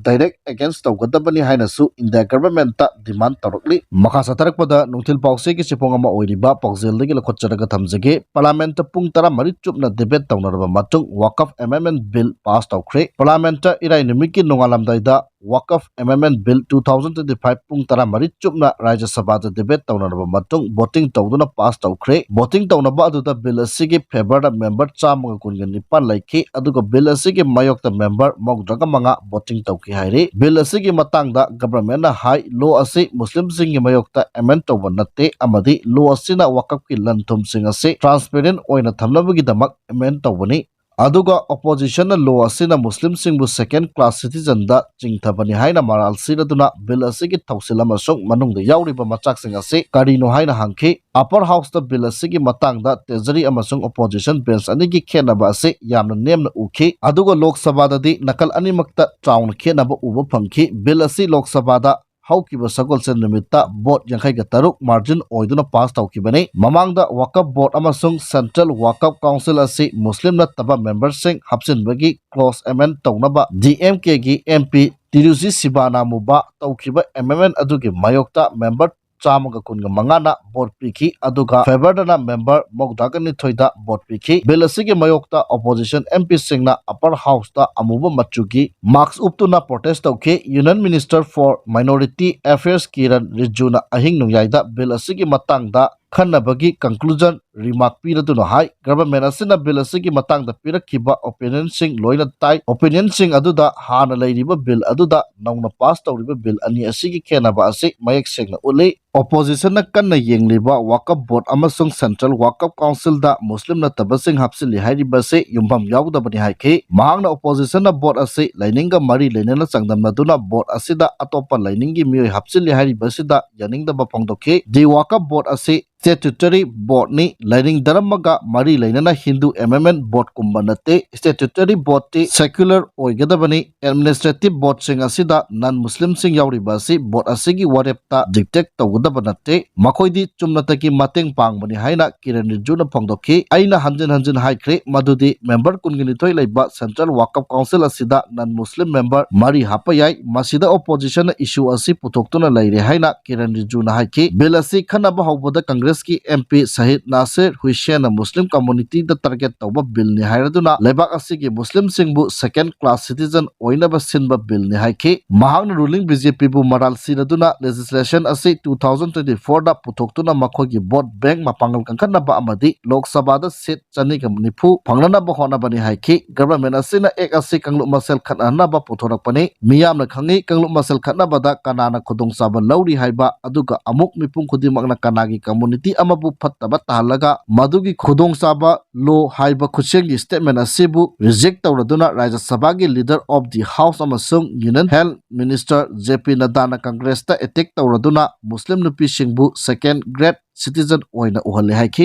direct against ꯇꯧꯒꯗꯕꯅꯤ ꯍꯥꯏꯅꯁꯨ ꯏꯟꯗꯤꯌꯥ government ꯇ demand ꯇꯧꯔꯛꯂꯤ꯫ ꯃꯈꯥ ꯆꯠꯊꯔꯛꯄꯗ ꯅꯨꯡꯊꯤꯜ ꯄꯥꯎꯆꯦꯒꯤ ꯆꯦꯐꯣꯡ ꯑꯃ ꯑꯣꯏꯔꯤꯕ ꯄꯥꯎꯖꯦꯜꯗꯒꯤ ꯂꯧꯈꯠꯆꯔꯒ ꯊꯝꯖꯒꯦ꯫ Parliament ꯇ ꯄꯨꯡ ꯇꯔꯥꯃꯔꯤ ꯆꯨꯞꯅ debate ꯇꯧꯅꯔꯕ ꯃꯇꯨꯡ Waqf Amendment Bill pass ꯇꯧꯈ꯭ꯔꯦ꯫ Parliament ꯇ ꯏꯔꯥꯏ ꯅꯨꯃꯤꯠꯀꯤ ꯅꯣꯡꯉꯥꯜꯂꯝꯗꯥꯏꯗ Waqf Amendment Bill two thousand twenty-five ꯄꯨꯡ ꯇꯔꯥꯃꯔꯤ ꯆꯨꯞꯅ ꯔꯥꯖ꯭ꯌ ꯁꯚꯥꯗ debate ꯇꯧꯅꯔꯕ ꯃꯇꯨꯡ voting ꯇꯧꯗꯨꯅ pass ꯇꯧꯈ꯭ꯔꯦ꯫ Voting ꯇꯧꯅꯕ ꯑꯗꯨꯗ bill ꯑꯁꯤꯒꯤ favourꯗ member ꯆꯥꯝꯃꯒ ꯀꯨꯟꯒ ꯅꯤꯄꯥꯟ ꯂꯩꯈꯤ, ꯑꯗꯨꯒ bill ꯑꯁꯤꯒꯤ ꯃꯥꯌꯣꯛꯇ member ꯃꯧꯗ꯭ꯔꯥꯒ ꯃꯉꯥ voting ꯇꯧꯈꯤ ꯍꯥꯏꯔꯤ꯫ Bill ꯑꯁꯤꯒꯤ ꯃꯇꯥꯡꯗ governmentꯅ ꯍꯥꯏ, law ꯑꯁꯤ ꯃꯨꯁꯂꯤꯝꯁꯤꯡꯒꯤ ꯃꯥꯌꯣꯛꯇ amend ꯇꯧꯕ ꯅꯠꯇꯦ ꯑꯃꯗꯤ law ꯑꯁꯤꯅ ꯋꯥꯀꯐꯀꯤ ꯂꯟ ꯊꯨꯝꯁꯤꯡ ꯑꯁꯤ transparent ꯑꯣꯏꯅ ꯊꯝꯅꯕꯒꯤꯗꯃꯛ amend ꯇꯧꯕꯅꯤ꯫ ꯑꯗꯨꯒ oppositionꯅ law ꯑꯁꯤꯅ ꯃꯨꯁꯂꯤꯝꯁꯤꯡꯕꯨ second class citizenꯗ ꯆꯤꯡꯊꯕꯅꯤ ꯍꯥꯏꯅ ꯃꯔꯥꯜ ꯁꯤꯔꯗꯨꯅ bill ꯑꯁꯤꯒꯤ ꯊꯧꯁꯤꯜ ꯑꯃꯁꯨꯡ ꯃꯅꯨꯡꯗ ꯌꯥꯎꯔꯤꯕ ꯃꯆꯥꯛꯁꯤꯡ ꯑꯁꯤ ꯀꯔꯤꯅꯣ ꯍꯥꯏꯅ ꯍꯪꯈꯤ꯫ Upper houseꯇ bill ꯑꯁꯤꯒꯤ ꯃꯇꯥꯡꯗ Treasury ꯑꯃꯁꯨꯡ opposition bench ꯑꯅꯤꯒꯤ ꯈꯦꯠꯅꯕ ꯑꯁꯤ ꯌꯥꯝꯅ ꯅꯦꯝꯅ ꯎꯈꯤ, ꯑꯗꯨꯒ ꯂꯣꯛ ꯁꯚꯥꯗꯗꯤ ꯅꯥꯀꯜ ꯑꯅꯤꯃꯛꯇ ꯆꯥꯎꯅ ꯈꯦꯠꯅꯕ ꯎꯕ ꯐꯪꯈꯤ꯫ Bill ꯑꯁꯤ ꯂꯣꯛ ꯁꯚꯥꯗ ꯍꯧꯈꯤꯕ ꯁꯒꯣꯜꯁꯦꯟ ꯅꯨꯃꯤꯠꯇ vote ꯌꯥꯡꯈꯩꯒ ꯇꯔꯨꯛ margin ꯑꯣꯏꯗꯨꯅ pass ꯇꯧꯈꯤꯕꯅꯤ꯫ ꯃꯃꯥꯡꯗ Waqf Board ꯑꯃꯁꯨꯡ Central Waqf Council ꯑꯁꯤ ꯃꯨꯁꯂꯤꯝ ꯅꯠꯇꯕ memberꯁꯤꯡ ꯍꯥꯞꯆꯤꯟꯕꯒꯤ clause amend ꯇꯧꯅꯕ DMKꯒꯤ MP ꯇꯤꯔꯨꯖꯤ ꯁꯤꯕꯥꯅꯥ ꯃꯨꯕꯥ ꯇꯧꯈꯤꯕ amendment ꯑꯗꯨꯒꯤ ꯃꯥꯌꯣꯛꯇ member ꯆꯥꯝꯃꯒ ꯀꯨꯟꯒ ꯃꯉꯥꯅ vote ꯄꯤꯈꯤ, ꯑꯗꯨꯒ favourꯗꯅ member ꯃꯧꯗ꯭ꯔꯥꯒ ꯅꯤꯊꯣꯏꯗ vote ꯄꯤꯈꯤ꯫ Bill ꯑꯁꯤꯒꯤ ꯃꯥꯌꯣꯛꯇ opposition MPꯁꯤꯡꯅ Upper Houseꯇ ꯑꯃꯨꯕ ꯃꯆꯨꯒꯤ mask ꯎꯞꯇꯨꯅ protest ꯇꯧꯈꯤ꯫ Union Minister for Minority Affairs Kiran ꯔꯤꯖꯤꯖꯨꯅ ꯑꯍꯤꯡ ꯅꯣꯡꯌꯥꯏꯗ bill ꯑꯁꯤꯒꯤ ꯃꯇꯥꯡꯗ ꯈꯟꯅꯕꯒꯤ conclusion remark ꯄꯤꯔꯗꯨꯅ ꯍꯥꯏ, government ꯑꯁꯤꯅ bill ꯑꯁꯤꯒꯤ ꯃꯇꯥꯡꯗ ꯄꯤꯔꯛꯈꯤꯕ opinionꯁꯤꯡ ꯂꯣꯏꯅ ꯇꯥꯏ꯫ Opinionꯁꯤꯡ ꯑꯗꯨꯗ ꯍꯥꯟꯅ ꯂꯩꯔꯤꯕ bill ꯑꯗꯨꯗ ꯅꯧꯅ pass ꯇꯧꯔꯤꯕ bill ꯑꯅꯤ ꯑꯁꯤꯒꯤ ꯈꯦꯠꯅꯕ ꯑꯁꯤ ꯃꯌꯦꯛ ꯁꯦꯡꯅ ꯎꯠꯂꯤ꯫ Oppositionꯅ ꯀꯟꯅ ꯌꯦꯡꯂꯤꯕ Waqf Board ꯑꯃꯁꯨꯡ Central Waqf Councilꯗ ꯃꯨꯁꯂꯤꯝ ꯅꯠꯇꯕꯁꯤꯡ ꯍꯥꯞꯆꯤꯜꯂꯤ ꯍꯥꯏꯔꯤꯕ ꯑꯁꯤ ꯌꯨꯝꯐꯝ ꯌꯥꯎꯗꯕꯅꯤ ꯍꯥꯏꯈꯤ꯫ ꯃꯍꯥꯛꯅ oppositionꯅ vote ꯑꯁꯤ ꯂꯥꯏꯅꯤꯡꯒ ꯃꯔꯤ ꯂꯩꯅꯅ ꯆꯥꯡꯗꯝꯅꯗꯨꯅ vote ꯑꯁꯤꯗ ꯑꯇꯣꯞꯄ ꯂꯥꯏꯅꯤꯡꯒꯤ ꯃꯤꯑꯣꯏ ꯍꯥꯞꯆꯤꯜꯂꯤ ꯍꯥꯏꯔꯤꯕ ꯑꯁꯤꯗ ꯌꯥꯅꯤꯡꯗꯕ ꯐꯣꯡꯗꯣꯛꯈꯤ꯫ The Waqf Board ꯑꯁꯤ statutory boardꯅꯤ꯫ ꯂꯥꯏꯅꯤꯡ ꯙꯔꯃꯒ ꯃꯔꯤ ꯂꯩꯅꯅ Hindu Amendment Boardꯀꯨꯝꯕ ꯅꯠꯇꯦ꯫ Statutory boardꯇꯤ secular ꯑꯣꯏꯒꯗꯕꯅꯤ꯫ Administrative boardꯁꯤꯡ ꯑꯁꯤꯗ non Muslimꯁꯤꯡ ꯌꯥꯎꯔꯤꯕ ꯑꯁꯤ board ꯑꯁꯤꯒꯤ ꯋꯥꯔꯦꯞꯇ dictate ꯇꯧꯒꯗꯕ ꯅꯠꯇꯦ꯫ ꯃꯈꯣꯏꯗꯤ ꯆꯨꯝꯅꯇꯒꯤ ꯃꯇꯦꯡ ꯄꯥꯡꯕꯅꯤ ꯍꯥꯏꯅ ꯀꯤꯔꯟ ꯔꯤꯖꯤꯖꯨꯅ ꯐꯣꯡꯗꯣꯛꯈꯤ꯫ ꯑꯩꯅ ꯍꯟꯖꯤꯟ ꯍꯟꯖꯤꯟ ꯍꯥꯏꯈ꯭ꯔꯦ ꯃꯗꯨꯗꯤ member ꯀꯨꯟꯒ ꯅꯤꯊꯣꯏ ꯂꯩꯕ Central Waqf Council ꯑꯁꯤꯗ non Muslim member ꯃꯔꯤ ꯍꯥꯞꯄ ꯌꯥꯏ꯫ ꯃꯁꯤꯗ oppositionꯅ issue ꯑꯁꯤ ꯄꯨꯊꯣꯛꯇꯨꯅ ꯂꯩꯔꯦ ꯍꯥꯏꯅ ꯀꯤꯔꯟ ꯔꯤꯖꯤꯖꯨꯅ ꯍꯥꯏꯈꯤ꯫ Bill ꯑꯁꯤ ꯈꯟꯅꯕ ꯍꯧꯕꯗ Congress ꯀꯤ ꯑꯦꯝ ꯄꯤ ꯁꯍꯤꯗ ꯅꯥꯁꯤꯔ ꯍꯨꯏꯁꯦꯟꯅ ꯃꯨꯁꯂꯤꯝ ꯀꯝꯃꯨꯅꯤꯇꯤꯗ ꯇꯥꯔꯒꯦꯠ ꯇꯧꯕ ꯕꯤꯜꯅꯤ ꯍꯥꯏꯔꯗꯨꯅ ꯂꯩꯕꯥꯛ ꯑꯁꯤꯒꯤ ꯃꯨꯁꯂꯤꯝꯁꯤꯡꯕꯨ ꯁꯦꯀꯦꯟ ꯀ꯭ꯂꯥꯁ ꯁꯤꯇꯤꯖꯟ ꯑꯣꯏꯅꯕ ꯁꯤꯟꯕ ꯕꯤꯜꯅꯤ ꯍꯥꯏꯈꯤ꯫ ꯃꯍꯥꯛꯅ ꯔꯨꯂꯤꯡ ꯕꯤ ꯖꯦ ꯄꯤꯕꯨ ꯃꯔꯥꯜ ꯁꯤꯔꯗꯨꯅ ꯂꯦꯖꯤꯁꯂꯦꯁꯟ ꯑꯁꯤ ꯇꯨ ꯊꯥꯎꯖꯟ ꯇ꯭ꯋꯦꯟꯇꯤ ꯐꯣꯔꯗ ꯄꯨꯊꯣꯛꯇꯨꯅ ꯃꯈꯣꯏꯒꯤ ꯚꯣꯠ ꯕꯦꯡ ꯃꯄꯥꯡꯒꯜ ꯀꯟꯈꯠꯅꯕ ꯑꯃꯗꯤ ꯂꯣꯛ ꯁꯚꯥꯗ ꯁꯤꯠ ꯆꯅꯤꯒ ꯅꯤꯐꯨ ꯐꯪꯅꯅꯕ ꯍꯣꯠꯅꯕꯅꯤ ꯍꯥꯏꯈꯤ꯫ ꯒꯚꯔꯟꯃꯦꯟꯠ ꯑꯁꯤꯅ ꯑꯦꯛ ꯑꯁꯤ ꯀꯥꯡꯂꯨꯞ ꯃꯁꯦꯜ ꯈꯠꯅꯅꯕ ꯄꯨꯊꯣꯔꯛꯄꯅꯤ꯫ ꯃꯤꯌꯥꯝꯅ ꯈꯪꯏ ꯀꯥꯡꯂꯨꯞ ꯃꯁꯦꯜ ꯈꯠꯅꯕꯗ ꯀꯅꯥꯅ ꯈꯨꯗꯣꯡꯆꯥꯕ ꯂꯧꯔꯤ ꯍꯥꯏꯕ, ꯑꯗꯨꯒ ꯑꯃꯨꯛ ꯃꯤꯄꯨꯝ ꯈꯨꯗꯤꯡꯃꯛꯅ ꯀꯅꯥꯒꯤ ꯀꯝꯃꯨꯅꯤꯇꯤ ꯑꯃꯕꯨ ꯐꯠꯇꯕ ꯇꯥꯍꯜꯂꯒ ꯃꯗꯨꯒꯤ ꯈꯨꯗꯣꯡꯆꯥꯕ ꯂꯣ ꯍꯥꯏꯕ ꯈꯨꯠꯁꯦꯝꯒꯤ ꯁ꯭ꯇꯦꯠꯃꯦꯟꯠ ꯑꯁꯤꯕꯨ ꯔꯤꯖꯦꯛ ꯇꯧꯔꯗꯨꯅ ꯔꯥꯖ꯭ꯌ ꯁꯚꯥꯒꯤ ꯂꯤꯗꯔ ꯑꯣꯐ ꯗꯤ ꯍꯥꯎꯁ ꯑꯃꯁꯨꯡ ꯌꯨꯅꯤꯌꯟ ꯍꯦꯜꯊ ꯃꯤꯅꯤꯁꯇꯔ ꯖꯦ ꯄꯤ ꯅꯗ꯭ꯗꯥꯅ ꯀꯪꯒ꯭ꯔꯦꯁꯇ ꯑꯦꯇꯦꯛ ꯇꯧꯔꯗꯨꯅ ꯃꯨꯁꯂꯤꯝ ꯅꯨꯄꯤꯁꯤꯡꯕꯨ ꯁꯦꯀꯦꯟ ꯒ꯭ꯔꯦꯗ ꯁꯤꯇꯤꯖꯟ ꯑꯣꯏꯅ ꯎꯍꯜꯂꯦ ꯍꯥꯏꯈꯤ꯫